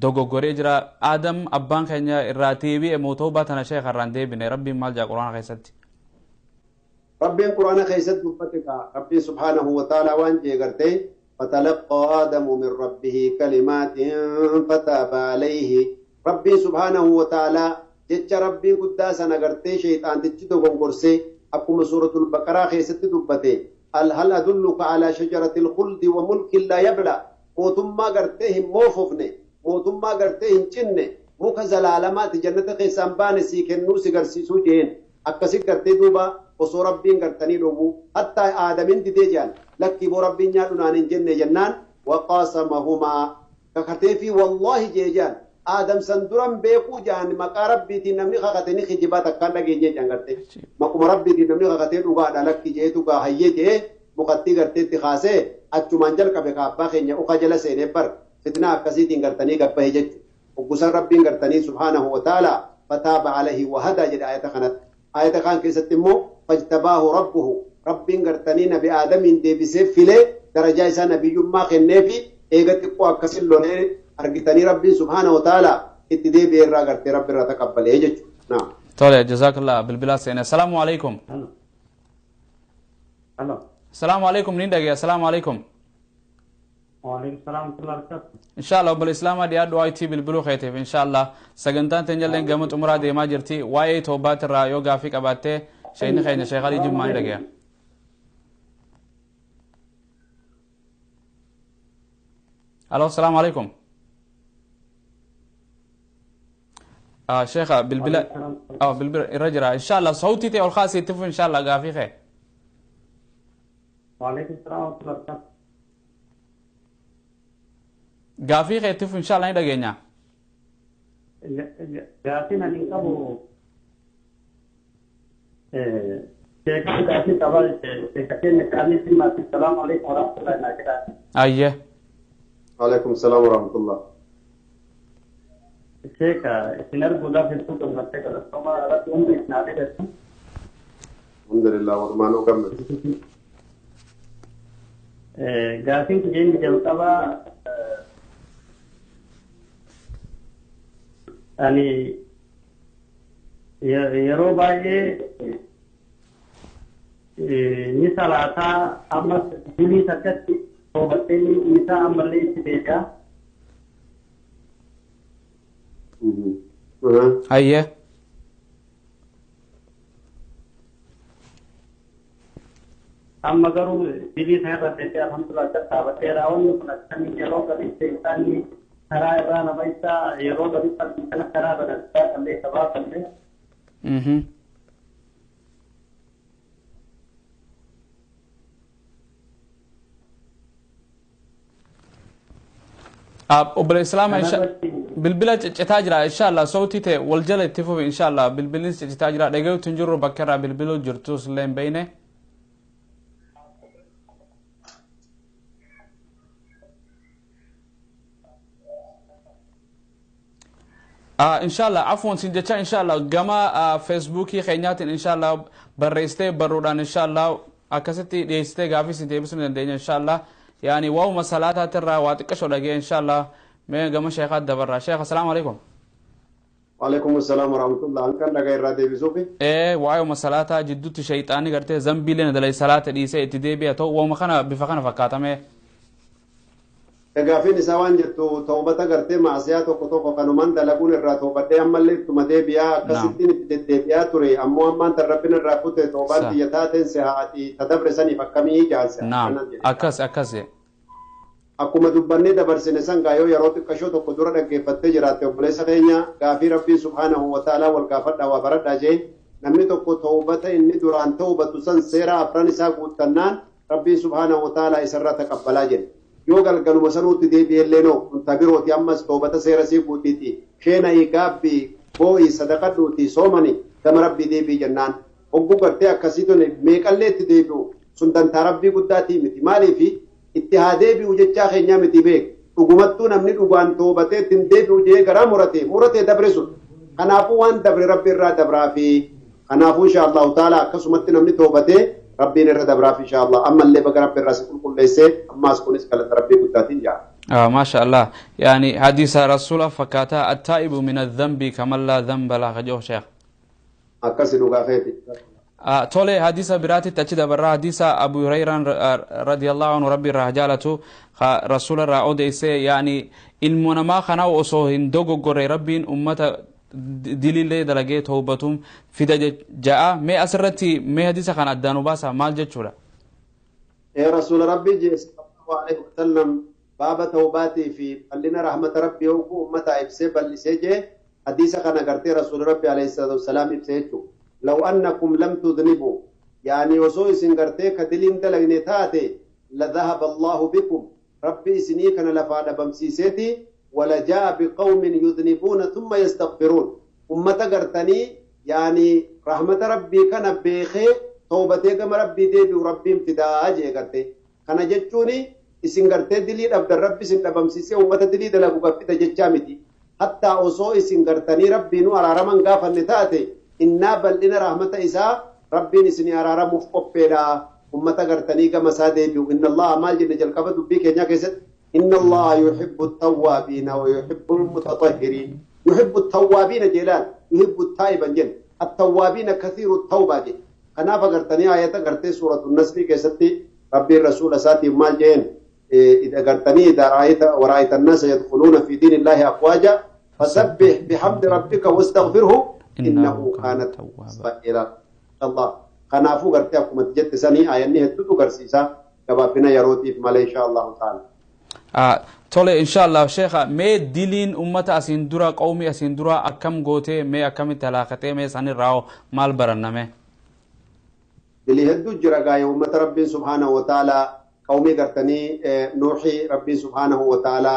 dogoggoree jira. Aadam abbaan keenya irraa deebi'e moo toobaa tana sheekha irraan deebine? Rabbiin maal jedha quraana keessatti? Rabbiin quraana keessatti dubbate kaa rabbiin subhaanahu wa ta'ala waan jee gartee, فتلقى آدم من ربه كلمات فتاب عليه. ربي سبحانه وتعالى jecha rabbii guddaa sana gartee shayxaantichi dogongorsee akkuma suuratul baqaraa keessatti dubbate, hal adulluka alaa shajarati lkhuldi wa mulkin laa yabla, mootummaa gartee hin moofofne, mootummaa gartee hin cinne, muka zalaalamaati jannata keessaan baane sii kennuu si garsiisuu jeen. Akkasi gartee duuba osoo rabbiin gartanii dhowwu hattaa aadamin didee jedhan, lakkii boo rabbiin nyaadhu naan hin jenne jennaan, waqaasamahumaa kakatee fi wallaahi jee jedhan. Aadam san duran beekuu jedhan, maqaa rabbiitiin namni kakate ni kijibaa takkaan dhageenye jedhan. Gartee maquma rabbiitiin namni kakatee dhugaadha lakki jee dhugaa hayyee jee mukattii garteetti kaasee achumaan jalqabe ka abbaa keenya uka jala seenee bar fitnaa akkasiitiin gartanii gabbahe jechuudha. Hoggusan rabbiin gartanii subhaanahu wa ta'ala fataaba alayhi wa hadaa jedha ayata kanatti. Ayata kaan keessatti immoo fajtabaahu rabbuhu, rabbiin gartanii nabi aadamiin deebisee filee darajaa isaa nabiyyummaa kenneefi eega xiqqoo akkasin lolee argitanii rabbiin subhaanahu wa ta'ala itti deebi'ee irraa gartee rabbi irraa taqabbalee jechuudha. Naam. Tole, jazakallah, bilbilaa seene. Assalaamu alaikum. Hello. Assalaamu alaikum, ni dhagee. Assalaamu alaikum. Waalaikum salaam wa rahmatullahi wa barakatuh. Inshallah, obbo Islaamaa dhiyaadhu IT bilbiluu keetiif. Inshallah, sagantaan teenyalleen gama xumuraa deemaa jirti. Waa'ee toobaatirraa yoo gaafii qabaattee sheekni keenya Sheekh Alii Jimmaa ni dhageenya. Alo, asalaamu alaikum. Sheekha, bilbila bilbila irra jira insha Allah sautii ta'e ol kaasii itti fufi insha Allah gaafii kee. Waalaikum salaam wa rahmatullahi wa barakatuh. Gaafii kee itti fufi insha Allah ni dhageenya. Gaafiin ani qabu sheekan gaafii qaba sheeka keenya qaalii simmaatti salaamu alaikum wa rahmatullahi naa jedhaa. Ayyee. Waalaikum salaam wa rahmatullah. Sheeka isin arguudhaaf hedduu gammaddee galatooma irratti hundi isin haa dheeressu. Alhamdulillah walumaanuu gammadu. Gaafiin keenya jalqabaa ani yeroo baay'ee ni salaataa ammas dilii takkatti toobattee ni isaa ammallee itti deebi'a. Ayyee. Amma garuu dilii sana irra deebi'ee alhamdulillah akka dhaabateera. Wanni kun akkamiin yeroo gaditti isaanii karaa irraa nama isaa yeroo gaditti kana karaa irra dansaa qallee sabaa qallee. Obboleessa Islaamaa bilbila ciccitaa jira insha Allah sautii ta'e wal jala itti fufi insha Allah bilbilli ciccitaa jira dhagayuutu hin jirru bakka irraa bilbiluu jirtus illee hin beekne. Inshallah afwan sin jecha inshallah gama feesbuukii keenyaatiin inshallah barreessitee barruudhaan inshallah akkasitti dhiyeessitee gaafii sin deebisuu ni dandeenya inshallah yaani waa'uma salaataatirraa waa xiqqashoo dhagee inshallah mee gama sheekaat dabarraa. Sheek, assalaamu alaikum. Waalaikum salaam wa rahmatullah. Hankan dhagaa irraa deebisuufi. Ee, waa'uma salaataa jidduutti shayxaanni gartee zambiilee na dalai salaata dhiisee itti deebi'a ta'u waa'uma kana bifa kana fakkaatamee. Gaafiin isaa waan jettu toobata gartee maasiyaa tokko tokko kanumaan dalaguun irraa toobadhee ammallee ittuma deebi'aa akkasittiin itti deddeebi'aa ture ammoo ammaan tan rabbiin irraa kute toobaan tiyya taateen se haati tadabre saniif akkamii jaanse. Naam, akkas akkas. Akkuma dubbannee dabarsine san gaayoo yeroo xiqqashoo tokko dura dhaggeeffattee jiraatte obboleessa keenya gaafii rabbiin subhaanahu wa ta'aalaa wal gaafadhaa waa baradhaa jee namni tokko toobata inni duraan toobatu san seera afran isaa guuttannaan rabbiin subhaanahu wa ta'aalaa isarraa taqabbalaa jedhe. Yoo galgaluma sanuutti deebi'ellee noo kun tabirooti ammas toobata seera sii guutiiti sheena'ii gaabbii boo'ii sadaqadhuuti soomani gama rabbii deebii jennaan hogguu gartee akkasii tun meeqallee itti deebi'u sun dantaa rabbii guddaatii miti maaliifi itti haa deebi'u jechaa keenyaa miti beek dhugumattuu namni dhugaan toobatee ittiin deebi'u jee garaa murate muratee dabre sun kanaafuu waan dabre rabbi irraa dabraa fi kanaafuu insha allahu taala akkasumatti namni toobatee rabbiin irra dabraaf insha Allah ammallee baga rabbi irraa si qulqulleessee ammaas kunis galata rabbii guddaatiin jaa. ما شاء الله يعني حديث رسول فكاتا التائب من الذنب كمن لا ذنب له خجوه شيخ. Akkasi dhugaa keeti. Tole, حديث براتي تجد برا حديث أبو هريرة رضي الله عنه ربي رجالته رسول الله أوديسي يعني ilmo namaa kana osoo hin dogoggorre rabbiin ummata dilillee dalagee tawbatuun fida ja'a mee asirratti mee hadiisa kana addaan nu baasa maal jechuudha? Ee, rasuula rabbii jee sallallahu alaihi wasallam baaba tawbaatii fi bal'ina rahmata rabbii hogguu ummataa ibsee bal'isee jee hadiisa kana gartee rasuula rabbii alayhi salaatu wassalaam ibsee jechuudha. Law annakum lam tudhnibuu yaani osoo isin gartee ka diliin dalagne taate la dhahaba Allahu bikum rabbi isinii kana lafaa dhabamsiiseeti ولجاء بقوم يذنبون ثم يستغفرون أمة قرتني يعني رحمة ربي كان بيخي توبتي كما ربي ديبي وربي امتداء جي قرتي كان جتشوني isin gartee dilii dhabdan rabbi isin dhabamsiisee ummata dilii dalagu gaffita jechaa miti hattaa osoo isin gartanii rabbiinu araaraman gaafanne taate innaa bal'ina rahmata isaa rabbiin isinii araaramuuf qopheedha ummata gartanii gama isaa deebi'u inna allaha maal jenne jalqaba dubbii keenyaa keessatti inna allaha yuhibbu attawwaabiina wa yuhibbu almutatahhiriin yuhibbu attawwaabiina jeelaan yuhibbu attaa'iban jenne attawwaabiina kathiiru tawbaa jedhe kanaaf agartanii ayata gartee suuratu nasrii keessatti rabbiin rasuula isaatiif maal jeen إذا قرتني إذا رأيت ورأيت الناس يدخلون في دين الله أفواجا فسبح بحمد ربك واستغفره إنه كان توابا إلى الله kanaafuu gartee akkuma jette sanii ayanni hedduutu garsiisa gabaabina yerootiif malee insha Allahu ta'ala. Tole, inshallah sheekha, mee diliin ummata asiin dura, qawmii asiin dura akkam gootee, mee akkamitti halaakatee, mee isaanirraa hoo maal baranname? Dilii hedduu jira gaa'ee ummata Rabbiin subhaanahu wa ta'ala, qawmii gartanii Nuuxii Rabbiin subhaanahu wa ta'ala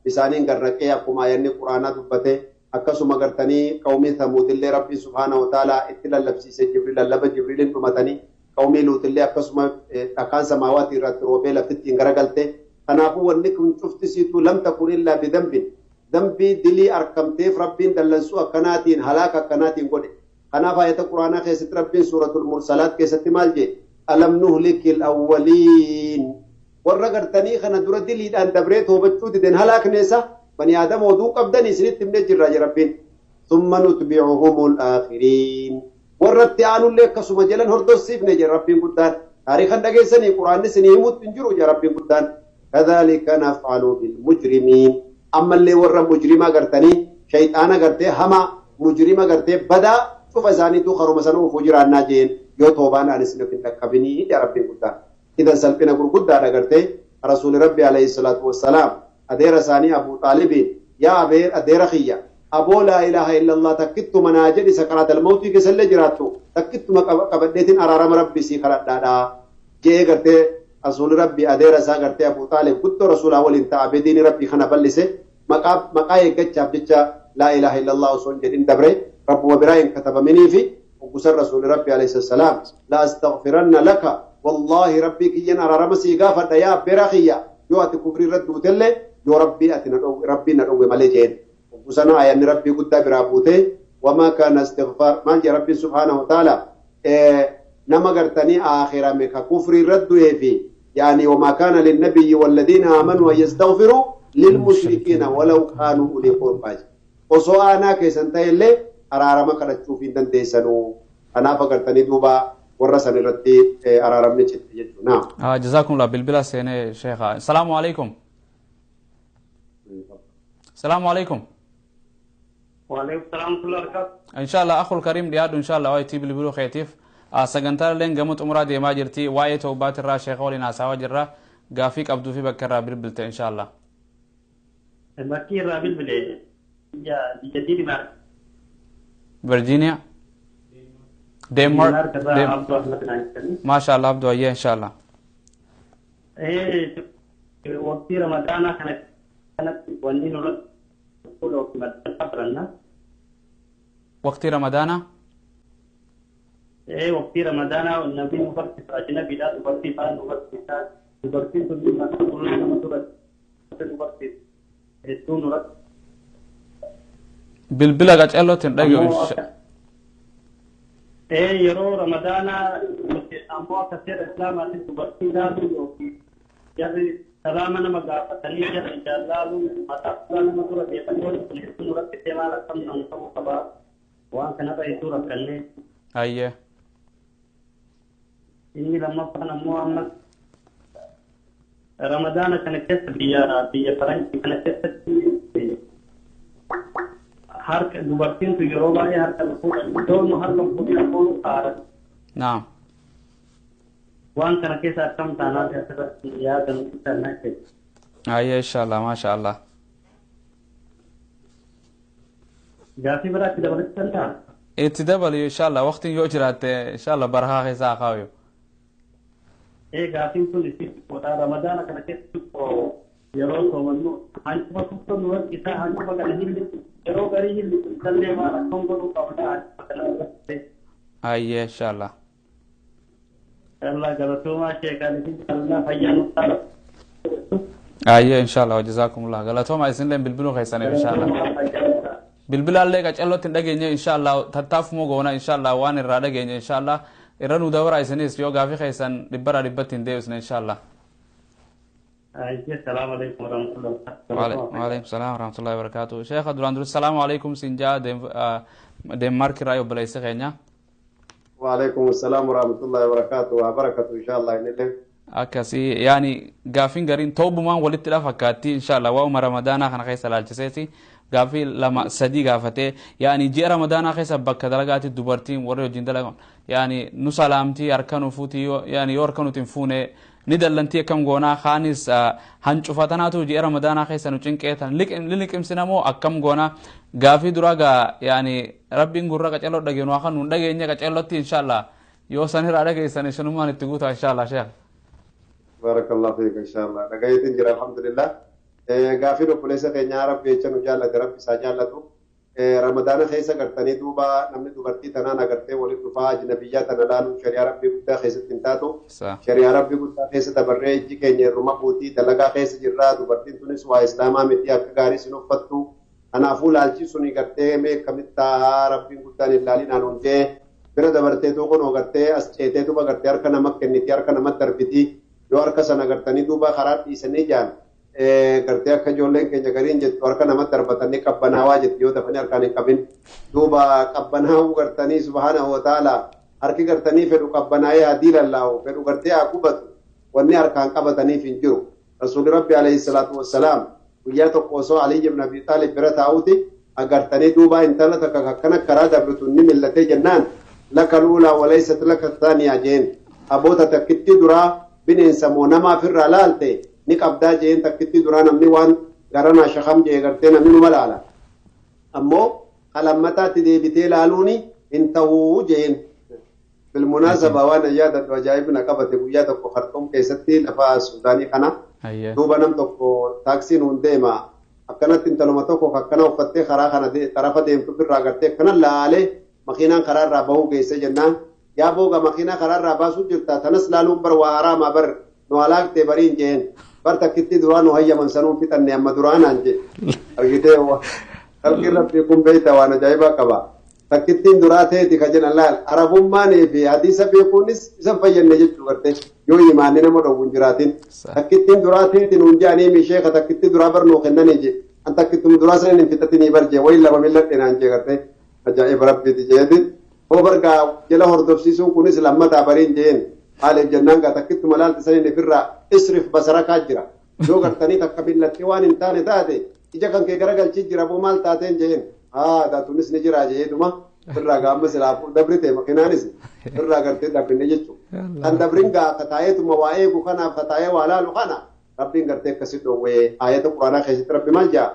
isaaniin garraqee akkuma ayanni Quraanaa dubbate, akkasuma gartanii qawmii Thamuudillee Rabbiin subhaanahu wa ta'ala itti lallabsiise Jibriil, lallaba Jibriiliin dhumatanii, qawmii Luutillee akkasuma dhakaan samaawaatii irratti roobee laftittiin garagalte. Kanaafuu wanni kun cufti siituu lam takun illaa bidambin, dambii dilii arkamteef Rabbiin dallansuu akkanaatiin halaaka akkanaatiin godhe. Kanaaf ayata Quraanaa keessatti Rabbiin suuratul Mursalaat keessatti maal jee? Alam nuhlikil awwaliin, warra gartanii kana dura diliidhaan dabree toobachuu diden halaakneessa bani aadama oduu qabdan isinitti himnee jirra je Rabbiin. Summa nutbicuhumul aakhiriin, warra itti aanullee akkasuma jalan hordofsiifne je Rabbiin guddaan. Taariikan dhageessanii Quraanni isinii himutti hin jiru je Rabbiin guddaan. Kadhalika naf'alu bilmujrimiin, ammallee warra mujrima gartanii shayxaana gartee hama mujrima gartee badaa cufa isaaniitu karuma sana ufuu jiraannaa jeen yoo toobaan aan isin hin dhaqqabinii jedha Rabbiin guddaan. Idan salphina gurguddaadha gartee Rasuuli Rabbi alayhi salaatu wassalaam adeera isaanii Abuu Xaalibiin, yaa adeera kiyya, aboo laa ilaaha illallah takkittuma naa jedhi, sakaraatal mawtii keessallee jiraattu takkittuma qabadheetiin araarama Rabbi sii kadhadhaadha jee gartee Rasuuli Rabbi adeera isaa gartee Abuu Xaalib guddoo Rasuulaa waliin ta'a diini Rabbi kana bal'ise maqaa eeggachaaf jecha laa ilaaha illallah osoo hin jedhin dabre, Rabbuma biraa hin katabaminiifi oggusan Rasuuli Rabbi alayhi salaam, la astaghfiranna laka wallaahi, Rabbii kiyyan araarama sii gaafadha yaa abbeeraa kiyya, yoo ati kufrii irra duutellee yoo Rabbii ati Rabbii na dhowwe malee jeen. Oggusana ayanni Rabbii guddaa biraa buutee wamaa kaana istighfaar maal jee Rabbiin subhaanahu wa ta'ala nama gartanii aakhirame ka kufrii irra du'ee fi يعني وما كان للنبي والذين آمنوا أن يستغفروا للمشركين ولو كانوا أولي قربى، osoo aanaa keessan ta'ellee araarama kadhachuuf hin dandeessanuu. Kanaaf agartanii duuba warra san irratti araaramni citte jechuudha. Jazakumullah. Bilbila seenee sheekha. Salaamu alaikum. Salaamu alaikum. وعليكم السلام ورحمة الله وبركاته. Inshallah akhul karim, dhiyaadhu inshallah waa'ee bilbiluu keetiif. Sagantaan illeen gama xumuraa deemaa jirti. Waa'ee tawbaatirraa sheekha waliin haasawaa jirra. Gaafii qabduu fi bakka irraa bilbilte inshallah. Bakki irraa bilbile biyya Diinimaar. Virginia. Denmark. Irraa Abduu Ahmad naan jedhani. Maasha Allah Abduu, ayyee inshallah. Waqtii Ramadaanaa kana kanatti wanni nurratti fuula maxxansaa baranna. Waqtii Ramadaanaa? Waqtii Ramadaanaa namni nu barsiisu ajnabiidha, dubartii fa'aa nu barsiisa. Dubartiin sun mataa qullaa nama duratti nu barsiisu. Hedduu nurratti. Bilbila qaceellootti hin dhaga'u. Yeroo Ramadaanaa nuti ammoo akka seera Islaamaatti dubartii laaluu yookiin jarri salaama nama gaafatanii jara ijaan laaluu mataa qullaa nama dura deemanii wanti kun hedduu nurratti maal akkam nan ta'uu qabaa, waan kanarra hedduu rakkannee. Ayyee. Inni lammaffaan ammoo ammas Ramadaana kana keessa biyya Faranjii kana keessatti harka dubartiin tun yeroo baay'ee harka fuudhan, iddoo nu harka fuudhin ammoo haara. Naam. Waan kana keessa akkam taanaa asirratti yaada nuti taanaa keessa. Ayyee inshallah, maasha Allah. Gaafii biraatti dabalachuu danda'a? Itti dabali inshallah, waqtiin yoo jiraatte inshallah barakaa keessa haa kaayu. Gaafiin kun itti xiqqoodha. Ramadaana kana keessa xiqqoo yeroo soomannu hancufa tokko nu rakkisaa, hancufa kana hillisu yeroo garii hillisu isallee maal akkam godhuu qabna hancufa kana irratti. Ayyee inshallah. Allah galatoomaa sheekaan isin jaalladha, fayyaa nuuf ta'a. Ayyee inshallah, jazakumullah, galatooma isinillee bilbiluu keessaniif inshallah. Bilbilaallee qacellotti hin dhageenye inshallah, tattaafuma goona inshallah, waan irraa dhageenye inshallah irra nu dabara, isinis yoo gaafii keessan dhibbarraa dhibbatti hin deebisne inshallah. Assalaamu alaikum warahmatullahi wabarakatuh. Waalaikum salaam warahmatullahi wabarakatuh. Sheekha, duraan dursi salaamu alaikum siin jaa, Denmark irraa obboleessi keenya. وعليكم السلام ورحمة الله وبركاته وبركاته إن شاء الله إن الله. Akkasii yaani gaafiin gariin toobumaan walitti dha fakkaatti inshallah, waa'uma Ramadaanaa kana keessa laalchiseeti gaafii lama sadii gaafatee, yaani ji'a Ramadaanaa keessa bakka dalagaatti dubartiin warri wajjin dalagan yaani nu salaamtii harka nu fuuti, yaani yoo harka nuti hin fuune Ni dallantii akkam goonaa kaanis hancufatanaatu ji'a ramadaanaa keessa nu cinqeetan liqimsina moo akkam goonaa gaafii duraa gaa yaani rabbiin gurra qaceloo dhageenu haa nu dhageenye qacelootti inshallah yoo san irraa dhageessan isinummaan itti guutaa inshallah sheekh. Barakallahu fiik inshallah dhagayeetiin jira alhamdulillah. Gaafii obboleessa keenyaa rabbi jecha nu jaallate rabbi isaa jaallatu. Ramadaana keessa gartanii duuba namni dubartii tanaan agartee waliin dhufaa ajnabiyyaa tana laaluun shari'aa rabbii guddaa keessatti hin taatu. Shari'aa rabbii guddaa keessa dabarree ijji keenya irruma buutii dalagaa keessa jirraa dubartiin tunis waa islaamaa miti akka gaarii sin uffattu. Kanaafuu laalchi suni gartee mee akkamitti taa'aa rabbiin guddaan hin laalin anuun jee bira dabarteetu kunoo gartee as ceeteetuma gartee harka nama kenniti harka nama darbiti yoo harka sana gartanii duuba karaa dhiisanii jaan gartee akka ijoolleen keenya gariin jettu harka namatti darbatanii qabbanaawaa jetti yoo dafanii harkaan hin qabin duuba qabbanaawuu gartanii subhaanahu wa ta'ala harki gartanii fedhu qabbanaa'ee haa diilallaa'u fedhu gartee haa qubatu wanni harkaan qabataniif hin jiru rasuulli rabbi alayhi salaatu wassalaam guyyaa tokko osoo Aliyyi ibn Abi Taalib bira taa'uuti agartanii duuba intala takka akkana karaa dabritu ni millatee jennaan laka luulaa walaysat laka thaaniyaa jeen abboota takkitti duraa bineensa moo namaaf irraa laalte ni qabdaa jeen takkitti duraa namni waan garanaa shakam jee gartee namni numa laala ammoo kalammataatti deebitee laaluuni hin ta'uu jeen bilmunaasaba waan yaadadhu ajaa'ibna qabate guyyaa tokko Khartoum keessatti lafa Suudaanii kana duuba nam tokko taaksiin hun deema akkanatti intaluma tokko akkana uffattee karaa kana xarafa deemtu irraa gartee akkana laalee makiinaan karaa irraa bahuu geesse jennaan yaa booga makiinaa karaa irraa baasuu jirta tanas laaluun bar waa haraamaa bar nu halaaktee bariin jeen bar takkitti duraa nu hayyaman sanuun fixanne amma duraanaan jee argitee halki rabbii kun beeyta waan ajaa'ibaa qaba takkittiin duraa ta'eeti ka jedhan laal arabummaanii fi hadiisa beekuunis isan fayyadne jechuu garte yoo imaanni nama dhowwu hin jiraatin takkittiin duraa ta'eeti nuun jedhanii misheeka takkitti duraa bar nuu kennanii je an takkittum duraa sanin hin fixatinii bar jee wayi lama milladhe naan jee garte ajaa'iba rabbiiti jeetin hoo bargaa jala hordofsiisuun kunis lammataa bariin jeen maaliif jennaan gaa takkittuma laalti sanin ifirraa isrif basarakaa jira yoo gartanii takka millattee waan hin taane taate ija kan kee garagalchii jira boo maal taateen jeen haa tunis ni jira jeeduma irraa gaama silaafuu dabrite makinaanis irraa gartee dabrinne jechuudha. Kan dabrin gaa ka taa'eetuma waa eegu kanaaf ka taa'ee waa laalu kana rabbiin gartee akkasi dhoowwee ayata quraanaa keessatti rabbi maal jaa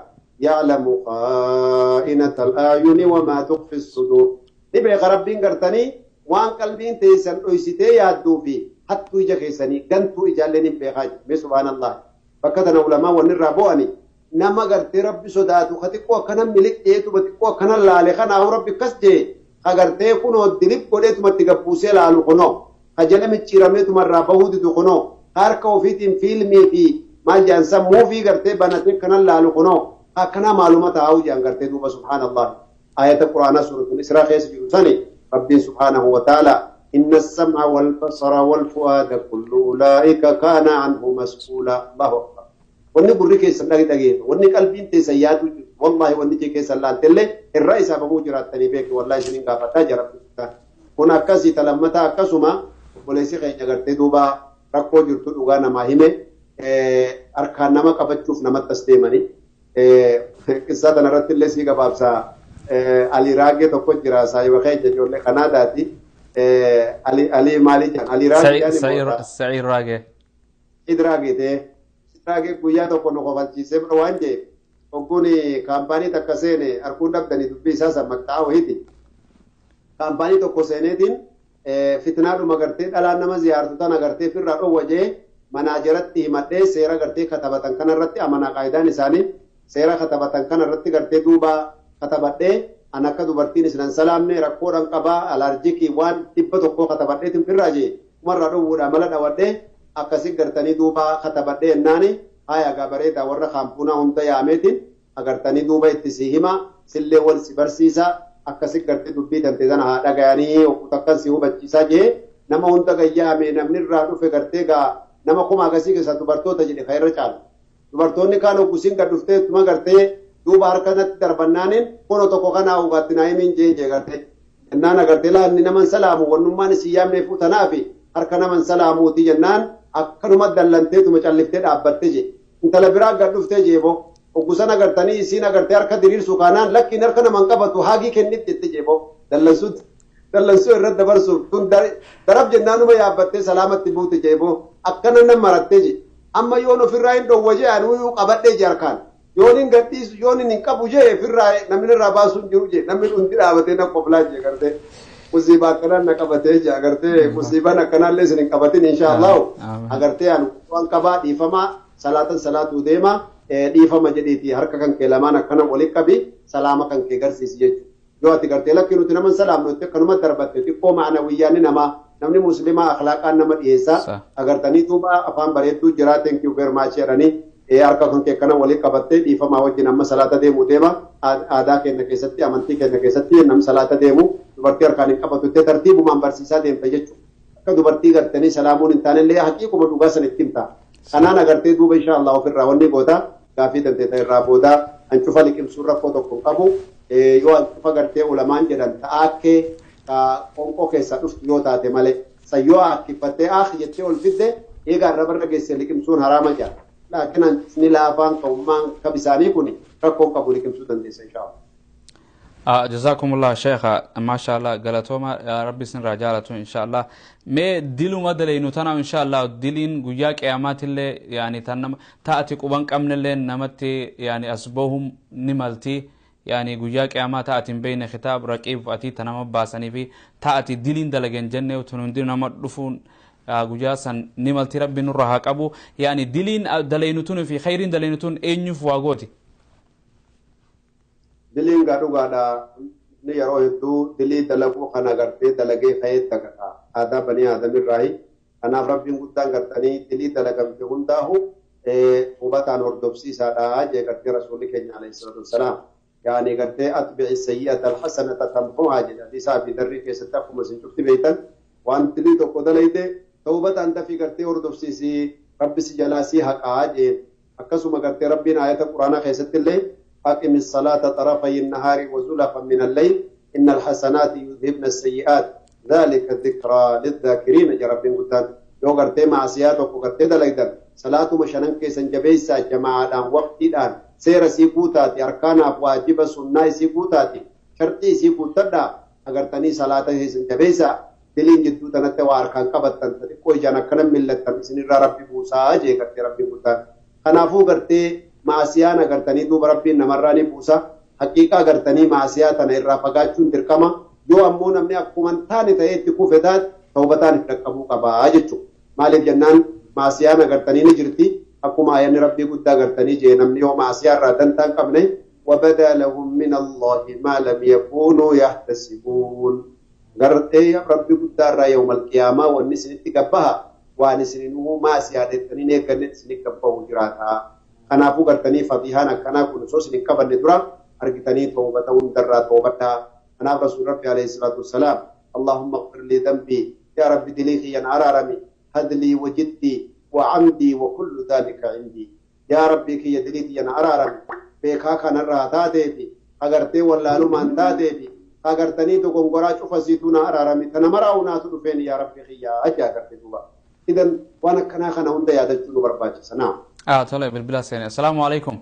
ya'lamu qaa'inata al-a'yuni wa maa tukhfi sudur. Ni beeka rabbiin gartanii waan qalbiin teessan dhoysitee yaadduu fi hattuu ija keessanii gantuu ijaallee ni beekaa jira. Subhaanallah. Bakka tana ulamaa wanni irraa bo'ani nama gartee rabbi sodaatu ka xiqqoo akkana miliqxeetuma xiqqoo akkana laale kanaahu rabbi akkas jee ka gartee kunoo dilib godheetuma itti gabbuusee laalu kunoo ka jala micciirameetuma irraa bahuu didu kunoo ka harka ofiitiin fiilmii fi maal jedhan sammuu fi gartee banatee akkana laalu kunoo ka akkanaa maaluma taa'uu jedhan gartee duuba subhaanallah ayata quraanaa suuratul israa keessa jiru sani rabbiin subhaanahu wa ta'ala inna as-sam'a wal basara wal fu'aada kullu ulaa'ika kaana anhu mas'uula allahu akbar wanni gurri keessan dhageeffa wanni qalbiin teessan yaaduu jiru wallahi wanni kee keessan laaltellee irraa isaa bahuu jiraattanii beeku wallahi isiniin gaafataa jira kun akkasii talammataa akkasuma obboleessi keenya gartee duuba rakkoo jirtu dhugaa namaa hime harkaan nama qabachuuf namatti as deemanii qissaa kanarratti illee sii gabaabsaa Ali Raagee tokko jira saayiba keenya ijoollee Kanaadaati Ali maalii jedhan Ali Raagee Sa'iid Raagee. Sa'iid Raagee ta'ee. Raagee guyyaa tokko nu kofalchiisee bira waan jee hogguun kaampaanii takka seene harkuun dhabdanii dubbii isaa san maqaa wayiiti. Kaampaanii tokko seeneetiin fitnaadhuma gartee dhalaan nama ziyaartu tana gartee firraa dhoowwa jee manaajaratti himadhee seera gartee katabatan kanarratti amanaa qaayidaan isaanii seera katabatan kanarratti gartee duuba katabadhee an akka dubartiin isinan salaamne rakkoodhaan qabaa alaarjikii waan 100 katabadheetiin firraa jee umarraa dhoowwuudha mala dhawadhee akkasi gartanii duuba katabadhee jennaani haya gaa bareedaa warra kaampuunaa hunda yaameetiin agartanii duuba itti si hima sillee wal si barsiisa akkasi gartee dubbii tante sana haa dhagayanii takkan si hubachiisaa jee nama hunda gayyaame namni irraa dhufe gartee gaa nama kuma akkasii keessaa dubartoota jedhe kan irra caalu. Dubartoonni kaan hoggusiin gad dhuftee tuma gartee duuba harka natti darbannaaniin kono tokko kanaa hubaatti naa himiin jee jee gartee. Jennaan agartee laanni naman salaamu wannummaan isin yaamneefuu tanaafi harka naman salaamuuti jennaan akkanuma dallanteetuma calliftee dhaabbatte jee. Intala biraa gad dhuftee jeeboo hoggusan agartanii isiin agartee harka diriirsu kaanaan lakkiin harka naman qabatu haagii kennit jette jeeboo dallansuutti. Dallansuu irratti dabarsuuf tun darab jennaanuma yaabbattee salaamatti buute jeeboo akkana nan marattee je. Amma yoon ofirraa hin dhoowwa jee anuu qabadhee je harkaan. Yoon hin gadhiisu yoon hin qabu jee ofirraa namni irraa baasuu hin jiru jee namni hundi dhaabatee na qoflaa jee gartee. Musiibaa akkanaan na qabatee jee agartee musiibaan akkanaallee isin hin qabatin inshaallahu agartee anu waan qabaa dhiifamaa salaatan salaatuu deema dhiifama jedhiiti harka kan kee lamaan akkana walitti qabi salaama kan kee garsiisi jechuudha. Yoo ati gartee lakki nuti nama salaamnu itti akkanuma darbatte xiqqoo ma'anawiyyaanni namaa namni muslimaa akhlaaqaan nama dhiyeessa agartanii duuba afaan bareedduu jira thank you very much jedhanii harka kan kee akkana walitti qabattee dhiifamaa wajjin amma salaata deemuu deema aadaa keenya keessatti amantii keenya keessatti nam salaata deemu dubartii harkaan hin qabatu itti tartiibumaan barsiisaa deemta jechuudha. Akka dubartii gartanii salaamuun hin taanellee haqiiquma dhugaa san itti himta. Kanaan agartee duuba insha Allah ofirraa wanni goota gaafii dandeetta irraa booda hancufa liqimsuun rakkoo tokko hin qabu. Yoo hancufa gartee ulamaan jedhan ta'aakkee qoonqoo keessaa dhuftu yoo taate malee sayyoo akkifattee ah jettee ol fidde eegaa irra barra geesse liqimsuun haraama jedha. Laakiin hancufni laafaan ka'ummaan kabisaanii kun rakkoo qabu liqimsuu dandeessa insha Allah. جزاكم الله شيخا ما شاء الله قالتوما يا ربي سن رجالته ان شاء الله ما دلو ما دلينو تنا ان شاء الله دلين غيا قيامات اللي يعني تنم تاتي قبان قمن اللي نمتي يعني اسبوهم نملتي يعني غيا قيامات تاتي بين خطاب رقيب اتي تنم باسني في تاتي دلين دلگن جنة وتنون نم دفون غيا سن نملتي ربي نورها قبو يعني دلين دلينو تن في خير دلينو تن انيف واغوتي Diliin gaa dhugaadha inni yeroo hedduu dilii dalaguu kana gartee dalagee ka'ee dagataa aadaa banii aadamirraayi. Kanaaf rabbiin guddaan gartanii dilii dalagamte hundaahu hubataan hordofsiisaadha jee gartee rasuulli keenya alayhi salaatu wassalaam. Yaani gartee atbi'i sayyi'ata alhasanata tamhuhaa jedha hadiisaa fi darrii keessatti akkuma isin cufti beektan waan dilii tokko dalayte tawbataan dafii gartee hordofsiisii rabbi si jalaa si haqaa jee akkasuma gartee rabbiin ayata quraanaa keessatti illee أقم الصلاة طرفي النهار وزلفا من الليل إن الحسنات يذهبن السيئات ذلك الذكرى للذاكرين يا رب قدام لو قرتي معصياتك وقرتي دلقدم صلاة مشانن كيسن جبيسا جماعة دان وقتي دان سير سيقوتاتي أركان واجب سنة سيقوتاتي شرطي سيقوتاتا أغرتني صلاة كيسن جبيسا دلين جدو تنتي وأركان قبطن تدقوي جانا كنم ملتن سن ربي موسى جي قرتي ربي قدام خنافو قرتي maasiyaan agartanii duuba rabbiin namarraa ni buusa haqiiqaa agartanii maasiyaa tana irraa fagaachuun dirqama yoo ammoo namni akkuma hin taane ta'ee itti kufe taate tawbataan itti dhaqqabuu qabaa jechuudha. Maaliif jennaan maasiyaan agartanii ni jirti akkuma ayyaanni rabbii guddaa agartanii jee namni yoo maasiyaa irraa dantaa hin qabne وبدا لهم من الله ما لم يكونوا يحتسبون gartee rabbii guddaa irraa yawma alqiyaamaa wanni isinitti gabbaha waan isinuu maasiyaa jettanii hin eegganne isinitti gabbahu jiraata. Kanaafuu gartanii fatihaan akkanaa kun osoo isin hin qabanne dura argitanii toobata hundarraa toobadhaa. Kanaaf rasuul rabbi alayhi salaatu wassalaam Allahumma ighfir lii dhanbii yaa rabbi dilii kiyyan araarami hadlii wa jiddii wa camdii wa kullu dhalika cindii yaa rabbii kiyya dilii kiyyan araarami beekaa kanarraa taateefi agartee wallaalumaan taateefi agartanii dogongoraa cufa siituu na araarami tana maraa'u naatu dhufeen yaa rabbi kiyyaa achi agarte duuba. Idan waan akkanaa kana hunda yaadachuu nu barbaachisa naam. طلع بالبلا سيني السلام عليكم.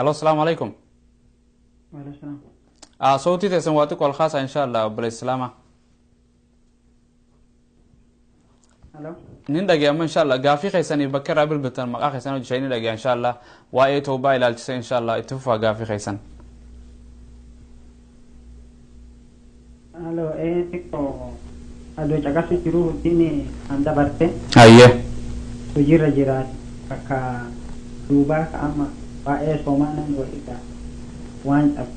الو السلام عليكم. وعليكم السلام. صوتي تسن واتك والخاصة ان شاء الله بالسلامة. الو نندقي ان شاء الله قافي خيساني بكر قبل بتن مقا خيسان وجشيني دقي ان شاء الله واي توبا الى ان شاء الله اتفق قافي خيسان. الو ايه تكو Aduu caqasu jiru hojiin an dabarte. Ayyee. Hojiirra jira bakka duubaa ka amma waa'ee soomaa nan wal'idha waan cabu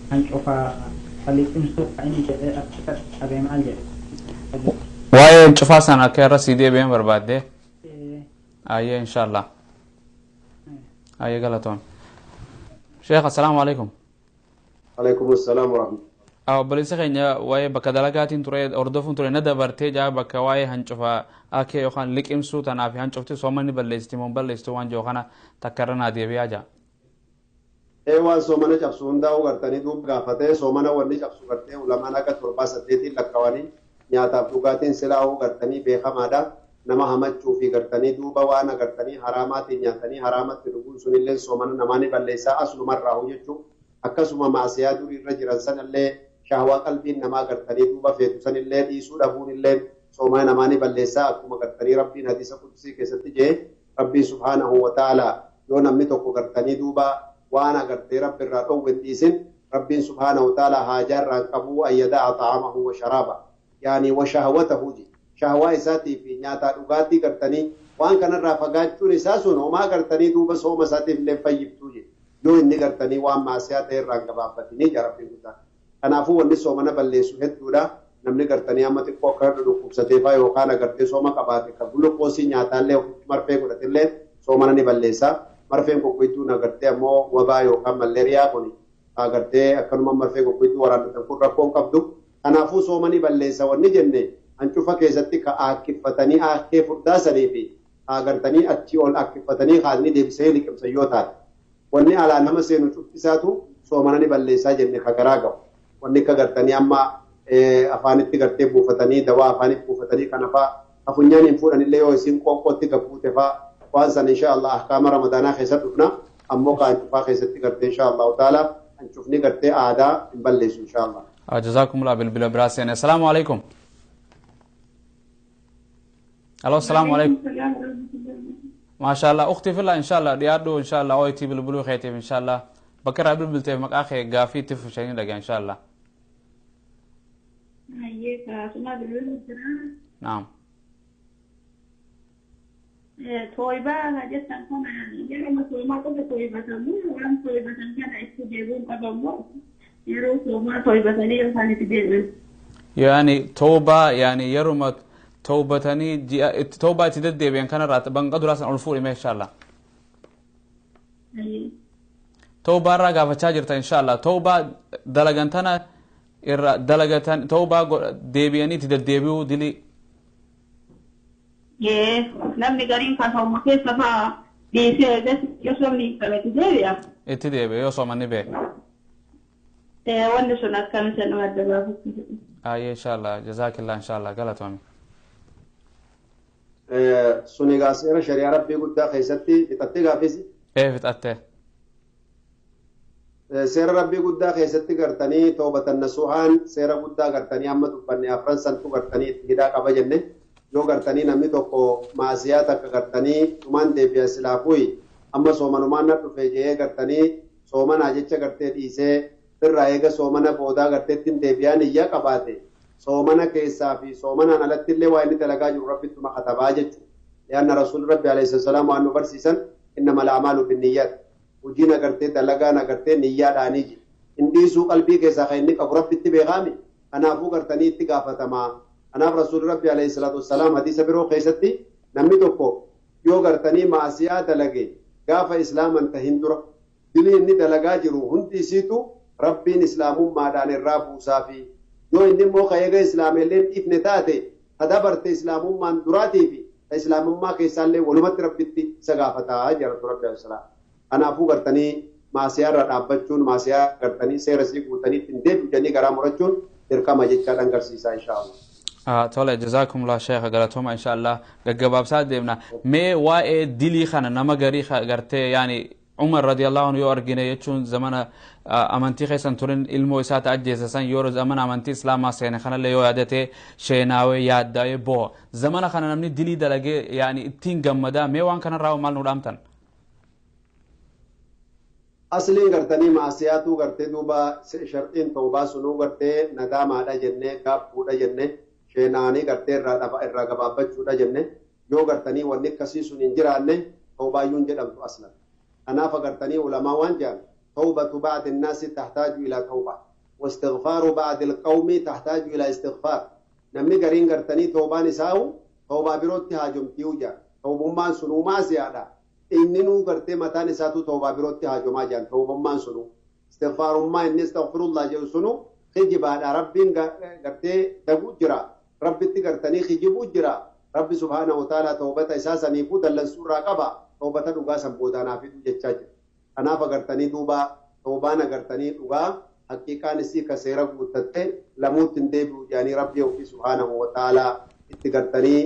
kan cufa liqimsuu ka inni jedhee akka qabee maal jedhe. Waa'ee cufaa sana akka irra sii deebi'een barbaadde. Ayyee inshallah. Ayyee galatoon. Sheekh assalaamu alaikum. Alaikum assalaam wa rahmatullahi. Obboleessa keenya waa'ee bakka dalagaatiin ture hordofuun ture na dabartee jaa bakka waa'ee hancufa akee yookaan liqimsuu tanaaf hancufti soomanni balleessiti moo balleessitu waan jiru kana takka irra naa deebi'aa jaa. Ee waan soomana cabsu hundaa'uu gartanii duub gaafatee soomana wanni cabsu gartee ulamaan akka 7 8 lakkaawanii nyaataaf dhugaatiin silaa'uu gartanii beekamaadha. Nama hamachuu fi gartanii duuba waan agartanii haraamaatiin nyaatanii haraamatti dhuguun sunillee soomana namaa ni balleessaa aslumarraa jechuudha. Akkasuma maasiyaa durii irra jiran sanallee shahwaa qalbiin namaa gartanii duuba feetu sanillee dhiisuu dhabuun illee soomana namaa ni balleessaa. Akkuma gartanii Rabbiin hadiisa qudsii keessatti jee Rabbiin subhaanahu wa ta'ala yoo namni tokko gartanii duuba waan agartee Rabbi irraa dhoowwe hin dhiisin Rabbiin subhaanahu wa ta'ala haajaa irraa hin qabu ayyadaa ta'amahu wa sharaaba yaani wa shahwatahu je shahwaa isaatii fi nyaataa dhugaatii gartanii waan kanarraa fagaachuun isaa sun homaa gartanii duuba sooma isaatiif illee fayyiftuu je yoo inni gartanii waan maasiyaa ta'e irraa hin gabaabbatini jaa Rabbiin guddaan. Kanaafuu wanni soomana balleessu hedduudha. Namni gartanii amma xiqqoo akka dhukkubsatee faa yookaan agartee sooma qabaate kan gulukoosii nyaataallee ofitti marfee godhatillee soomana ni balleessa. Marfeen goggoytuun agartee ammoo wabaa yookaan malleeriyaa kun agartee akkanuma marfee goggoytuu waraannatan kun rakkoo hin qabdu. Kanaafuu sooma ni balleessa wanni jenne hancufa keessatti ka aakkifatanii aakkee furdaasanii fi agartanii achii ol aakkifatanii haadni deebisee liqimsan yoo taate. Wanni alaa nama seenu cuffisaatu soomana ni balleessaa jenne ka garaa gahu. Wanni akka gartanii amma afaanitti gartee buufatanii dawaa afaanitti buufatanii kana faa afunyaan hin fuudhanillee yoo isiin qoonqootti gabbuute faa waan san insha Allah ahkaama ramadaanaa keessa dhufna ammoo ka hancufaa keessatti gartee insha Allahu taala hancufni gartee aadaa hin balleessu insha Allah. Jazakumullah bilbila biraa seene. Assalaamu alaikum. Alo, assalaamu alaikum. Maasha Allah, ukhti fillah insha Allah dhiyaadhu insha Allah ooyitii bilbiluu keetiif insha Allah bakka irraa bilbilteef maqaa kee gaafii itti fushanii dhagaa insha Allah. Naam. Toibaa jettan kana yeroo soomaa qofa toibatamu waan toibatan kana itti deebi'uun qabamu yeroo soomaa toibatanii yookaan itti deebi'an. Yaani toobaa yaani yeruma toobatanii ji'a itti toobaa itti deddeebi'an kanarraa banqa duraa san ol fuudhime insha Allah. Toobaa irraa gaafachaa jirta insha Allah. Toobaa dalagan tana irra dalagatan toobaa deebi'anii itti deddeebi'uu dilii. Namni gariin kan sooma keessa fa'aa dhiisee yoo soomni hiikamee deebi'a. Itti deebi'a yoo soomanni bee. Wanni sun akkam isa nama adda baafachuu. Ayyee inshallah jazaakillah inshallah galatoami. Sun egaa seera shari'aa Rabbii guddaa keessatti fixattee gaafisi. Ee fixattee. Seera Rabbii guddaa keessatti gartanii toobatan nasuhaan seera guddaa gartanii amma dubbanne afran santu gartanii itti hidhaa qaba jenne. Yoo gartanii namni tokko maasiyaa takka gartanii dhumaan deebi'a silaafuyi amma soomanumaan na dhufe jee gartanii soomanaa jecha gartee dhiisee irraa eega soomana boodaa gartee ittiin deebi'aan iyyaa qabaate soomana keessaa fi soomanaan alatti illee waa inni dalagaa jiru Rabbittuma katabaa jechuudha. Li'anna rasuulli Rabbi alayhi salaam waan nu barsiisan innamal a'maalu binniyyaat. Hojiin agartee dalagaan agartee niyyaadhaanii jira. Hin dhiisuu qalbii keessaa kan inni qabu Rabbitti beekaami. Kanaafuu gartanii itti gaafatamaa. Kanaaf rasuulli Rabbi alayhi salaatu wassalaam hadiisa biroo keessatti namni tokko yoo gartanii maasiyaa dalage gaafa islaaman tahin dura dilii inni dalagaa jiru hundi isiitu Rabbiin islaamummaadhaan irraa buusaa fi yoo inni immoo ka eega islaamellee dhiifne taate ka dabarte islaamummaan duraatii fi ta islaamummaa keessaallee walumatti Rabbitti isa gaafataa jira rasuulli Rabbi alayhi salaam. Kanaafuu gartanii maasiyaa irra dhaabbachuun maasiyaa gartanii seera sii guutanii ittiin deebi'u jedhanii garaa murachuun dirqama jechaadhaan garsiisaa insha Allah. Tole jazakumullah sheekha galatooma insha Allah gaggabaabsaa deemna. Mee waa'ee dilii kana nama garii gartee yaani Umar radiyallahu anhu yoo argine jechuun zamana amantii keessan turin ilmoo isaa ta ajjeese san yoo zamana amantii islaamaa seene kanallee yoo yaadate sheenaawee yaaddaa'ee boo'a. Zamana kana namni dilii dalagee yaani ittiin gammadaa mee waan kanarraa maal nu dhaamtan? Asliin gartanii maasiyaatuu gartee duuba sharxiin toobaa sunuu gartee nadaamaadha jennee gaabbuudha jennee sheenaanii gartee irraa gabaabbachuudha jenne yoo gartanii wanni akkasii sun hin jiraanne toobaayyuun jedhamtu aslan. Kanaaf agartanii ulamaa waan jedhan tawbatu ba'di nnaasi tahtaaju ilaa tawba wastighfaaru ba'di alqawmi tahtaaju ilaa istighfaar. Namni gariin gartanii toobaan isaa'u toobaa birootti haajomtiiyu jedha. Toobummaan sunuu maasiyaadha. Inni nuu gartee mataan isaatu toobaa birootti haajomaa jedhan toobummaan sunuu. Istighfaarummaa inni astaghfirullah jedhu sunuu kijibaadha. Rabbiin gartee daguu jira. Rabbitti gartanii kijibuu jira. Rabbi subhaanahu wa ta'ala toobata isaa saniifuu dallansuu irraa qaba. Toobata dhugaa san boodaanaa fiduu jechaa jira. Kanaaf agartanii duuba toobaan agartanii dhugaa haqiiqaan isii ka seera guuttatte lamuutti hin deebi'u jedhanii Rabbi ofii subhaanahu wa ta'ala itti gartanii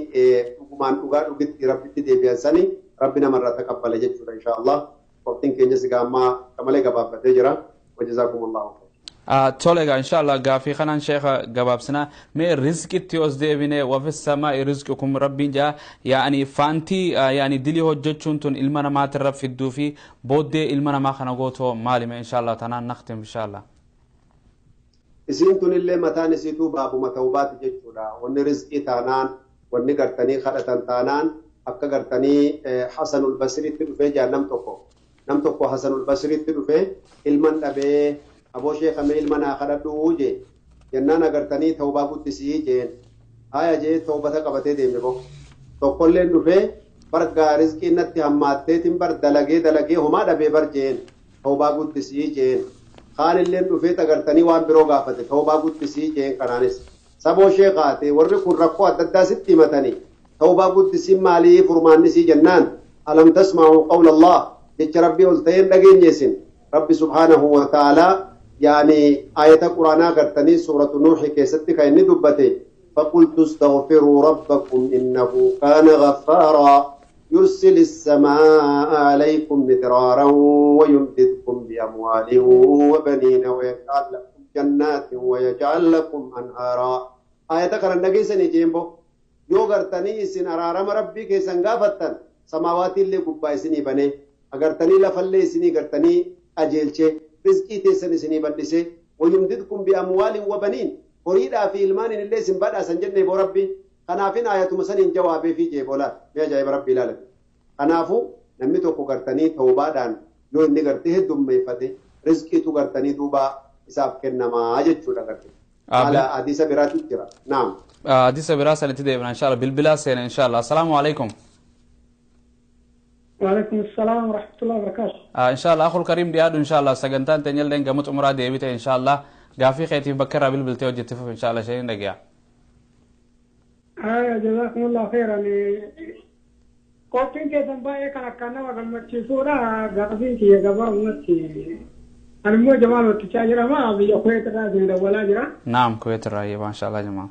dhugumaan dhugaa dhugitti Rabbitti deebi'an sani Rabbi namarraa taqabbala jechuudha insha Allah. Waqtiin keenya sigaa ammaa kamalee gabaabbatee jira. وجزاكم الله خير. Tole egaa inshallah gaafii kanaan sheekha gabaabsinaa mee rizqitti os deebine wafi samaa'i rizqikum rabbiin jaa yaani faantii yaani dilii hojjechuun tun ilma namaatirra fidduu fi booddee ilma namaa kana gootoo maalime inshallah tanaan naqtim inshallah. Isiin tunillee mataan isiituu baabuma tawbaati jechuudha. Wanni rizqii taanaan wanni gartanii kadhatan taanaan akka gartanii Hasanul Basriitti dhufee jaa nam tokko Hasanul Basriitti dhufee ilman dhabee aboo sheekame ilma naa kadhadhuu jee jennaan agartanii tawbaa guddisii jeen haya jee tawbata qabatee deeme bo tokkolleen dhufee bargaa rizqii natti hammaatteetiin bar dalagee homaa dhabee bar jeen tawbaa guddisii jeen kaanilleen dhufee agartanii waan biroo gaafate tawbaa guddisii jeen kanaanis saboo sheekaate warri kun rakkoo adda addaa sitti himatanii tawbaa guddisii maalii furmaannisii jennaan alam tasma'u qawla Allah jecha rabbii ol ta'een dhageenyeesin rabbi subhaanahu wa ta'aalaa يعني آية قرآن قرتني سورة نوح كيستي كأني دبتي فقلت استغفروا ربكم إنه كان غفارا يرسل السماء عليكم مدرارا ويمددكم بأموال وبنين ويجعل لكم جنات ويجعل لكم أنهارا آية قرآن نجيسني جيمبو يو قرتني إسن أرارم ربي كيسن غافتن سماوات اللي قبا إسني بني أقرتني لفلي إسني قرتني أجيلشي رزقي تيسن سني بلسي ويمددكم بأموال وبنين قريدا في إلمان اللي سن بدا سنجنة بو ربي خنافين آية مسنين جوابي في جيبولا يا جايب ربي لا لك خنافو نمي توكو قرتني توبا دان لو إني قرته دم ميفتي رزقي تو قرتني دوبا إساف كنما أجد شو قرتي على حديث براتي جرا نعم حديث براسة نتدي إن شاء الله بالبلا سين إن شاء الله. السلام عليكم. وعليكم السلام ورحمة الله وبركاته. إن شاء الله أخو الكريم ديادو إن شاء الله سجنتان تنيل دين قمت عمرها ديبته إن شاء الله قافي خيتي بكرة بالبلتي وجتفف إن شاء الله شيء نجيا. جزاكم الله خيرا. قوتين كيسن باي كان كنا وقمت سورة قافي كي جبا أمتي. أنا مو جمال وتشاجر ما أبي كويت راجل ولا جرا. نعم كويت راي ما شاء الله جمال.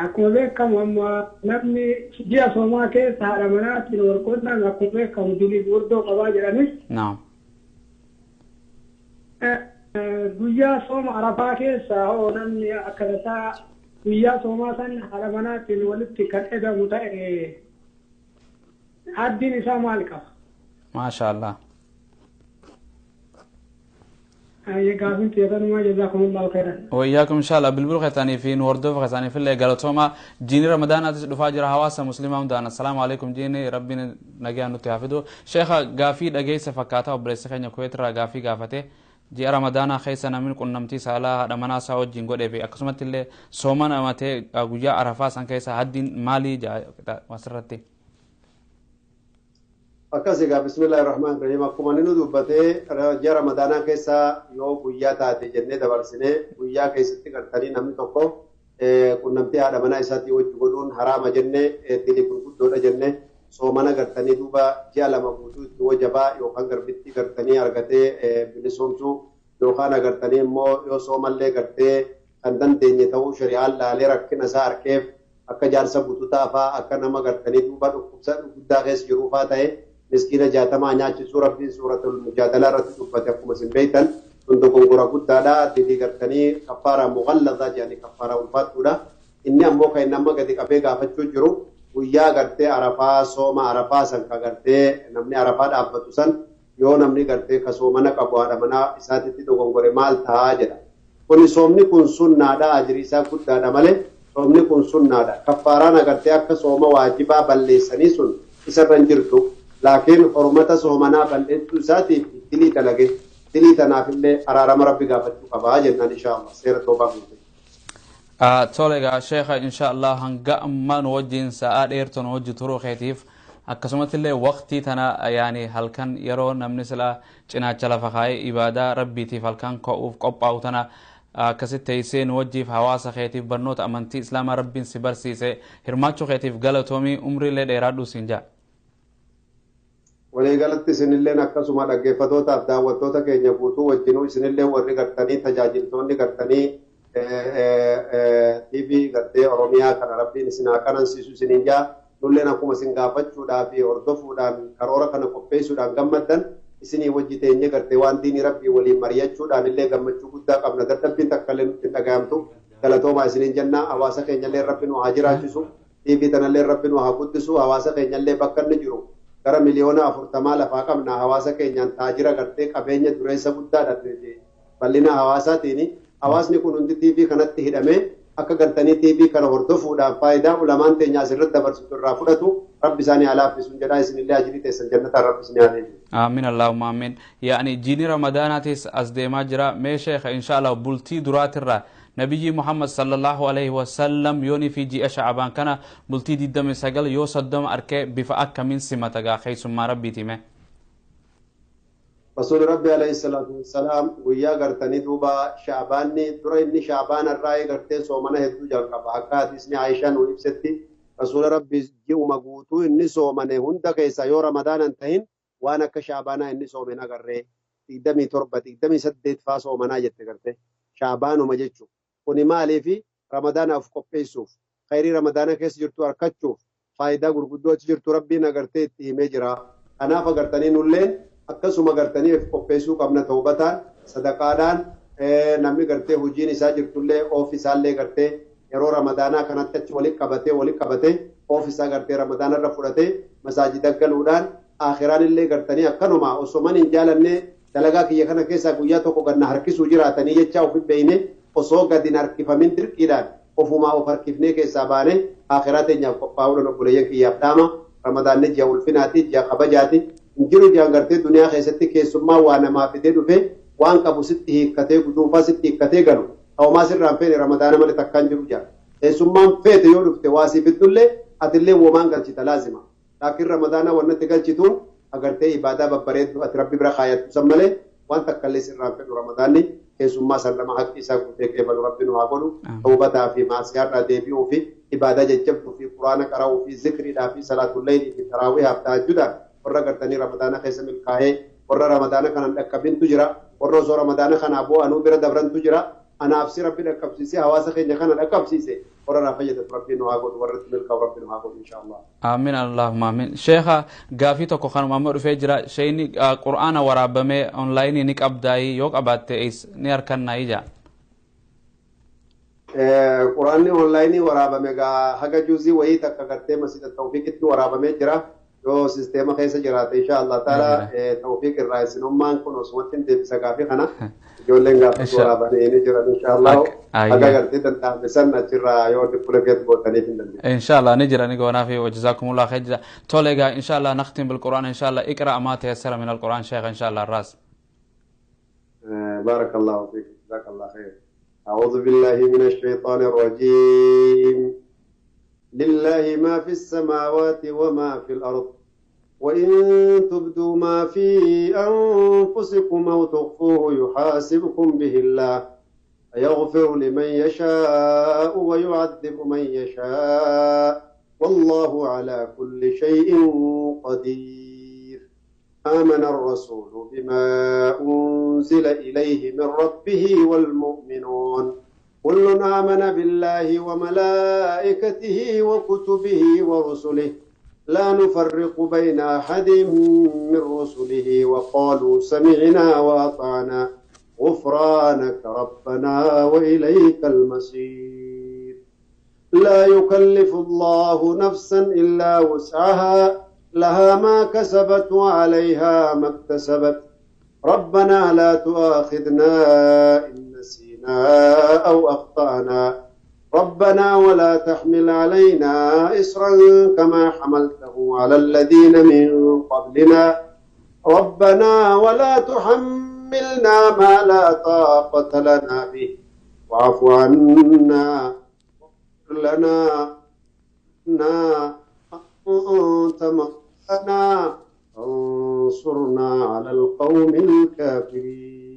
Akkuma beekamu amma namni ji'a soomaa keessa haadha manaatiin wal quunname akkuma beekamu dilii gurguddoo qabaa jedhanis. Naam. Guyyaa sooma Arafaa keessa hoo namni akka tasaa guyyaa soomaa san haadha manaatiin walitti kan edamu ta'e haddiin isaa maal qaba? Maasha Allah. جزاكم الله خيرا. وإياكم إن شاء الله بالبلوغ ثاني في نوردوف ثاني في اللي قالتهما جيني رمضان دفاع جرا هواسة مسلمة ودانا. السلام عليكم جيني ربنا نجي نتحفظه شيخة قافي دقيسة فكاتا وبريسخين كويت را قافي قافته جي رمضان خيسنا من كنا سالا رمنا ساو جينغو دبي أقسمت اللي سومن أمته غويا عرفة سان كيسة هدين مالي جا وسرتي. Akkasigaa bismillahi rahmaan rahiim akkuma inni dubbatee ji'a ramadaanaa keessa yoo guyyaa taate jennee dabarsinee guyyaa keessatti gartanii namni tokko qunnamtee haadha manaa isaatii wajji godhuun haraama jennee dilii gurguddoodha jennee soomana gartanii duuba ji'a lama guutuu itti wajabaa yookaan garbittii gartanii argatee bilisoomsuu yookaan agartanii immoo yoo soomallee gartee kan dandeenye ta'uu shari'aan laalee rakkina isaa arkeef akka jaarsa bututaa fa'aa akka nama gartanii duuba dhukkubsa guddaa keessa jiruu fa'aa ta'e miskiina jaatamaa nyaachisuu rabbiin suuratul mujaadalaa irratti dubbate akkuma isin beektan kun dogongora guddaadha dilii gartanii kaffaaraa mughalladaa jedhanii kaffaaraa ulfaattuudha inni ammoo kan inni amma gadi qabee gaafachuu jiru guyyaa gartee arafaa sooma arafaa san ka gartee namni arafaa dhaabbatu san yoo namni gartee ka soomana qabu haadha manaa isaatitti dogongore maal ta'a jedha kuni soomni kun sunnaadha ajrii isaa guddaadha malee soomni kun sunnaadha kaffaaraan agartee akka sooma waajibaa balleessanii sun isarra hin jirtu laakiin hormata soomanaa balleessuu isaatiif dilii dalage dilii tanaaf illee araarama rabbi gaafachuu qabaa jennaan insha Allah seera toobaa guute. Tole egaa sheekha insha Allah hanga ammaa nu wajjin sa'aa dheertuu nu wajji turuu keetiif akkasumatti illee waqtii tana yaani halkan yeroo namni sila cinaacha lafa kaa'ee ibaadaa rabbiitiif halkan ka'uuf qophaa'u tana akkasitti teessee nu wajjiif hawaasa keetiif barnoota amantii islaamaa rabbiin si barsiise hirmaachuu keetiif galatoomii umriilee dheeraadhuu siin jaa. Waliigalatti isinilleen akkasuma dhaggeeffattootaaf daawwattoota keenya guutuu wajjinuu isinillee warri gartanii tajaajiltoonni gartanii TV gartee Oromiyaa kana rabbiin isin haa qanansiisu isiniin jaa nulleen akkuma isin gaafachuudhaa fi hordofuudhaan karoora kana qopheessuudhaan gammaddan Isinii wajji teenye gartee waan diinii rabbii waliin mari'achuudhaan illee gammachuu guddaa qabna. Dadhabbiin takka illee nutti hin dhagayamtu. Galatoomaa isiniin jenna. Hawaasa keenyallee rabbi nu haa jiraachisu. TV tanallee rabbi nu haa guddisu. Hawaasa keenyallee bakka inni jiru gara 40 miliyoona lafaa qabna. Hawaasa keenyaan taajira gartee qabeenya dureessa guddaadha bal'ina hawaasaatiin. Hawaasni kun hundi TV kanatti hidhamee akka gartanii TV kana hordofuudhaan faayidaa ulamaan teenya asirratti dabarsitu irraa fudhatu rabbi isaanii haa laaffisuun jedhaa. Isinillee ajirii teessan jannataan rabbi isinii haa deebisu. Aamin, Allahumma aamin. Yaani jiini Ramadaanaatis as deemaa jira. Mee sheekha, insha Allah, bultii duraatirraa nabiyyi Muhammad sallallahu alaihi wasallam yoonii fi ji'a Shacabaan kana bultii 29 yoo 30 arkee bifa akkamiin simata gaa keessummaa rabbiiti mee? Rasuuli Rabbi alayhi salaatu wassalaam guyyaa gartanii duuba Shaabaanni dura inni Shaabaan irraa gartee soomana hedduu jalqaba. Akka hadiisni Aayishaa nu ibsetti, Rasuula Rabbi ji'uma guutuu inni soomane hunda keessa yoo Ramadaana hin tahin waan akka Shaabaanaa inni soomen agarree, 27, 28 faa soomanaa jette garte Shaabaanuma jechuudha. Kuni maaliifi? Ramadaanaaf qopheessuuf, khayrii Ramadaana keessa jirtu argachuuf, faayidaa gurguddoo achi jirtu Rabbiin agartee itti himee jira. Kanaaf agartanii nulleen akkasuma gartanii of qopheessuu qabna, tawbataan, sadaqaadhaan. Namni gartee hojiin isaa jirtullee of isaallee gartee yeroo Ramadaanaa kanatti achi walitti qabatee, walitti qabatee, of isaa gartee Ramadaana irra fudhatee masaajida galuudhaan akhiraan illee gartanii akkanuma osoo man hin jaalanne dalagaa kiyya kana keessaa guyyaa tokko ganna harkisuu jiraatanii jecha of hin beeyne, osoo gadi hin harkifamin dirqiidhaan ofumaa of harkifnee keessaa baane akhiraa teenyaaf qophaa'uudhaan obboleeyyan kiyyaaf dhaama. Ramadaanni ji'a ulfinaati, ji'a kabajaati. Hin jiru ji'an gartee duniyaa keessatti keessummaa waa namaa fidee dhufe waan qabu sitti hiikkatee, guduunfaa sitti hiikkatee galu ta'umaa sirraan feene Ramadaana malee takkaan jiru jira. Keessummaan feete yoo dhufte waa sii fiddullee atillee womaan galchita laazima. Laakiin Ramadaana wannatti galchituun agartee ibaadaa babbareeddu ati rabbi bira kaayattu san malee waan takkallee sirraan fedhu. Ramadaanni keessummaa san lama haqqi isaa guutee qeebalu rabbi nu haa godhu. Tawbataa fi maasiyaarraa deebi'uu fi ibaadaa jajjabduu fi quraana qara'uu fi zikriidhaa fi salaatulleeylii fi taraawihaaf tahajjudhaan warra gartanii Ramadaana keessa milkaa'ee, warra Ramadaana kanan dhaqqabintu jira, warra osoo Ramadaana kanaa bu'anuu bira dabrantu jira. Anaaf si rabbi dhaqqabsiise, hawaasa keenya kana dhaqqabsiise, warra irraa fayyadatu rabbi nu haa godhu, warra itti milkaa'u rabbi nu haa godhu, insha Allah. Aamin, Allahumma aamin. Sheekha, gaafii tokko kanuma amma dhufee jira. Sheeyni qur'aana waraabamee onlaayinii ni qabdaayii? Yoo qabaatte ni harkannaayii jaa. Quraanni onlaayinii waraabame gaa haga juuzii wayii takka gartee masjida Tawfiiqitti waraabamee jira. Yoo sisteema keessa jiraate, insha Allah taala, Tawfiiq irraa isinummaan kun osumatti hin deebisa gaafii kana. Ijoolleen gaafas waraabanii ni jiran, insha Allah. Haga gartee danda'ame san achirraa yoo duplicate gootaniif hin dandeessu. إن شاء الله نجرى نقول في وجزاكم الله خير. تولي إن شاء الله نختم بالقرآن إن شاء الله. اقرأ ما تيسر من القرآن شيخ إن شاء الله الراس. بارك الله فيك، جزاك الله خير. أعوذ بالله من الشيطان الرجيم. لله ما في السماوات وما في الأرض، وإن تبدوا ما في أنفسكم أو تخفوه يحاسبكم به الله، فيغفر لمن يشاء ويعذب من يشاء، والله على كل شيء قدير. آمن الرسول بما أنزل إليه من ربه والمؤمنون، كل آمن بالله وملائكته وكتبه ورسله، لا نفرق بين أحد من رسله، وقالوا سمعنا وأطعنا، غفرانك ربنا وإليك المصير. لا يكلف الله نفسا إلا وسعها، لها ما كسبت وعليها ما اكتسبت. ربنا لا تؤاخذنا إن نسينا أو أخطأنا، ربنا ولا تحمل علينا إصرا كما حملته على الذين من قبلنا، ربنا ولا تحملنا ما لا طاقة لنا به، واعف عنا واغفر لنا أنت مولانا، انصرنا على القوم الكافرين.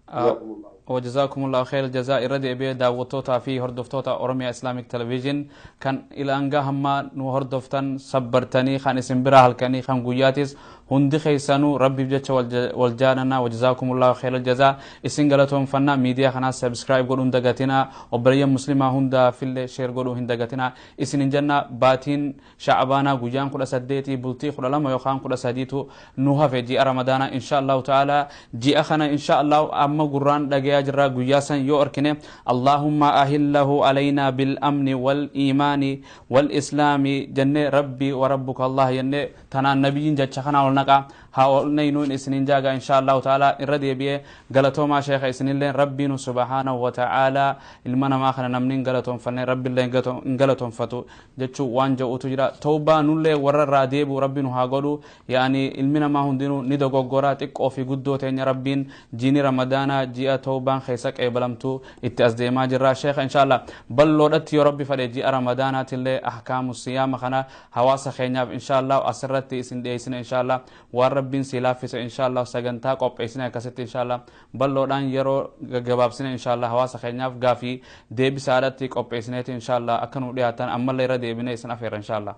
جزاكم الله. وجزاكم الله خير الجزاء. irra deebi'ee daawwattootaa fi hordoftoota Oromiyaa Islamic Television kan ilanga hamma nu hordoftan sabbartanii kan isin bira halkanii kan guyyaatis Hundi keessanuu Rabbiif jecha wal jaalannaa. Wajazaakumullahu khayral jazaa. Isin galatoonfannaa. Miidiyaa kanaas subscribe godhuu hin dagatinaa. Obboleeyyan muslimaa hundaafillee share godhuu hin dagatinaa. Isin hin jennaa, baatiin Shacbaanaa guyyaan 18, bultii 12 yookaan 13tu nu hafe ji'a Ramadaanaa, insha Allahu ta'ala. Ji'a kana insha Allahu amma gurraan dhagayaa jirra. Guyyaa san yoo arkine, "Allahumma ahillahu alaynaa bil amni wal iimaani wal islaami" jennee, "Rabbii wa rabbuka Allah" jennee, tanaan nabiyyiin jecha kana ol naqa haa ol naynuun isinin jaaga, insha Allahu ta'ala. Irra deebi'ee galatoomaa sheekha. Isinillee Rabbiinu subhaanahu wa ta'ala ilma namaa kana namni hin galatoonfanne Rabbiillee hin galatoonfatu jechuu waan jedhutu jira. Tawbaa nullee warra irraa deebi'u Rabbi nu haa godhu. Yaani ilmi namaa hundinuu ni dogoggora, xiqqoo fi guddoo teenya. Rabbiin jiini Ramadaanaa ji'a tawbaan keessa qeebalamtu itti as deemaa jirra. Sheekha, insha Allah balloodhatti yoo Rabbi fedhe ji'a Ramadaanaatillee ahkaamu siyaama kana hawaasa keenyaaf insha Allah asirratti isin dhiyeessine. Insha Allah waan Rabbiin si laaffise, insha Allah sagantaa qopheessine akkasitti insha Allah balloodhaan yeroo gaggabaabsine, insha Allah hawaasa keenyaaf gaafii deebisaadhatti qopheessineeti, insha Allah akka nu dhiyaatan ammallee irra deebine isin afeerra, insha Allah.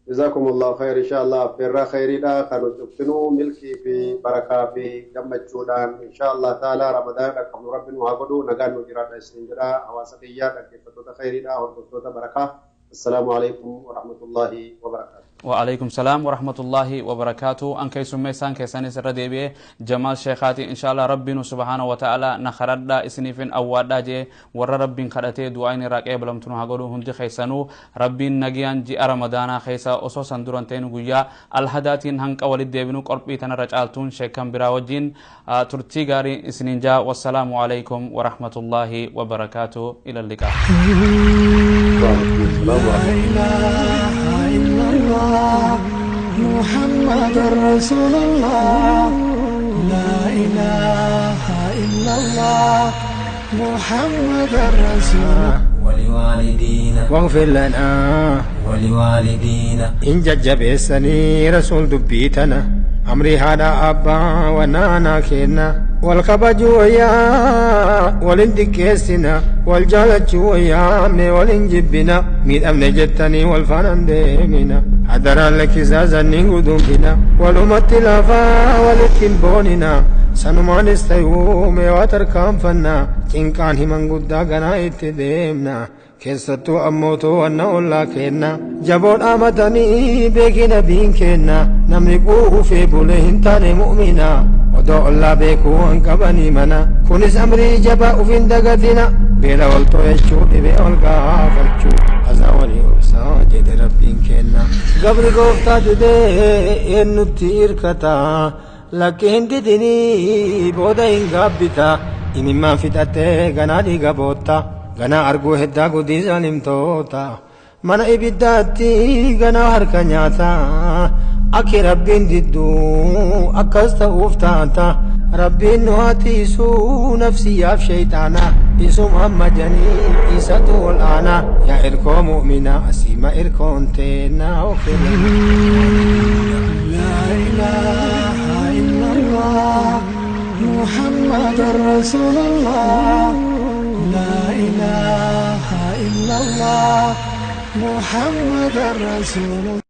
جزاكم الله خير. إن شاء الله في خير دا كانوا تفتنوا ملكي في بركة في جمع إن شاء الله تعالى. رمضان كم ربنا وهقدو نجان نجرا إسنجرا حواسقية كيف خير دا ورحمة بركة. السلام عليكم ورحمة الله وبركاته. وعليكم السلام ورحمة الله وبركاته. أن كيسميسان كيساني سر ديبي جمال شيخاتي. إن شاء الله ربنا سبحانه وتعالى نخرد إسنيفين أوادا جي ور ربين خدتي دعائني راك بلمتنو هقولو هندي خيسانو. ربين نجيان جي رمضان خيسا أسوسا درانتين قويا الهداتين هنك ولد ديبنو قربي تنرجالتون شيكم براوجين ترتي غاري إسنين جا. والسلام عليكم ورحمة الله وبركاته. إلى اللقاء. لا إله إلا الله محمد رسول الله. لا إله إلا الله محمد رسول ولوالدينا واغفر لنا ولوالدينا. إن ججبسني رسول دبيتنا أمري هذا أبا ونانا كينا والخبج ويا والندكيسنا والجالج ويا مي والنجبنا ميد أمن جتني والفنان ديمنا حضر لك زازني قدومنا والأمة لافا والكنبوننا سنمان استيوم وتركام فنا كان himan guddaa ganaa itti deemna. Keessattuu ammoo to'annaa ollaa kenna jaboon amatanii beekina biin kenna. Namni quufee bulee hin taane mu'mina odoo ollaa beekuu hin qabanii mana. Kunis amrii jabaa ufin dagatina. Beela wal to'achuu, dhibee wal gaafachuu, azaa walii obsaa jedhe Rabbiin kenna. Gabri gooftaa didee eenyutti hirkata? Lakki hin didinii booda hin gaabbita. Imimmaan fixattee ganaa dhiiga bootta, ganaa arguu heddaa gudii zalimtoota. Mana ibiddaatti ganaa harka nyaata. Akki Rabbiin didduu akkas ta'uuf taata. Rabbiin nu haa tiisuu nafsiyyaaf shayxaana. Isuma amma janii isatu ol aana. Yaa irkoo mu'minaa asiima irkoon teennaa. لا إله إلا الله محمد رسول الله. لا إله إلا الله محمد رسول.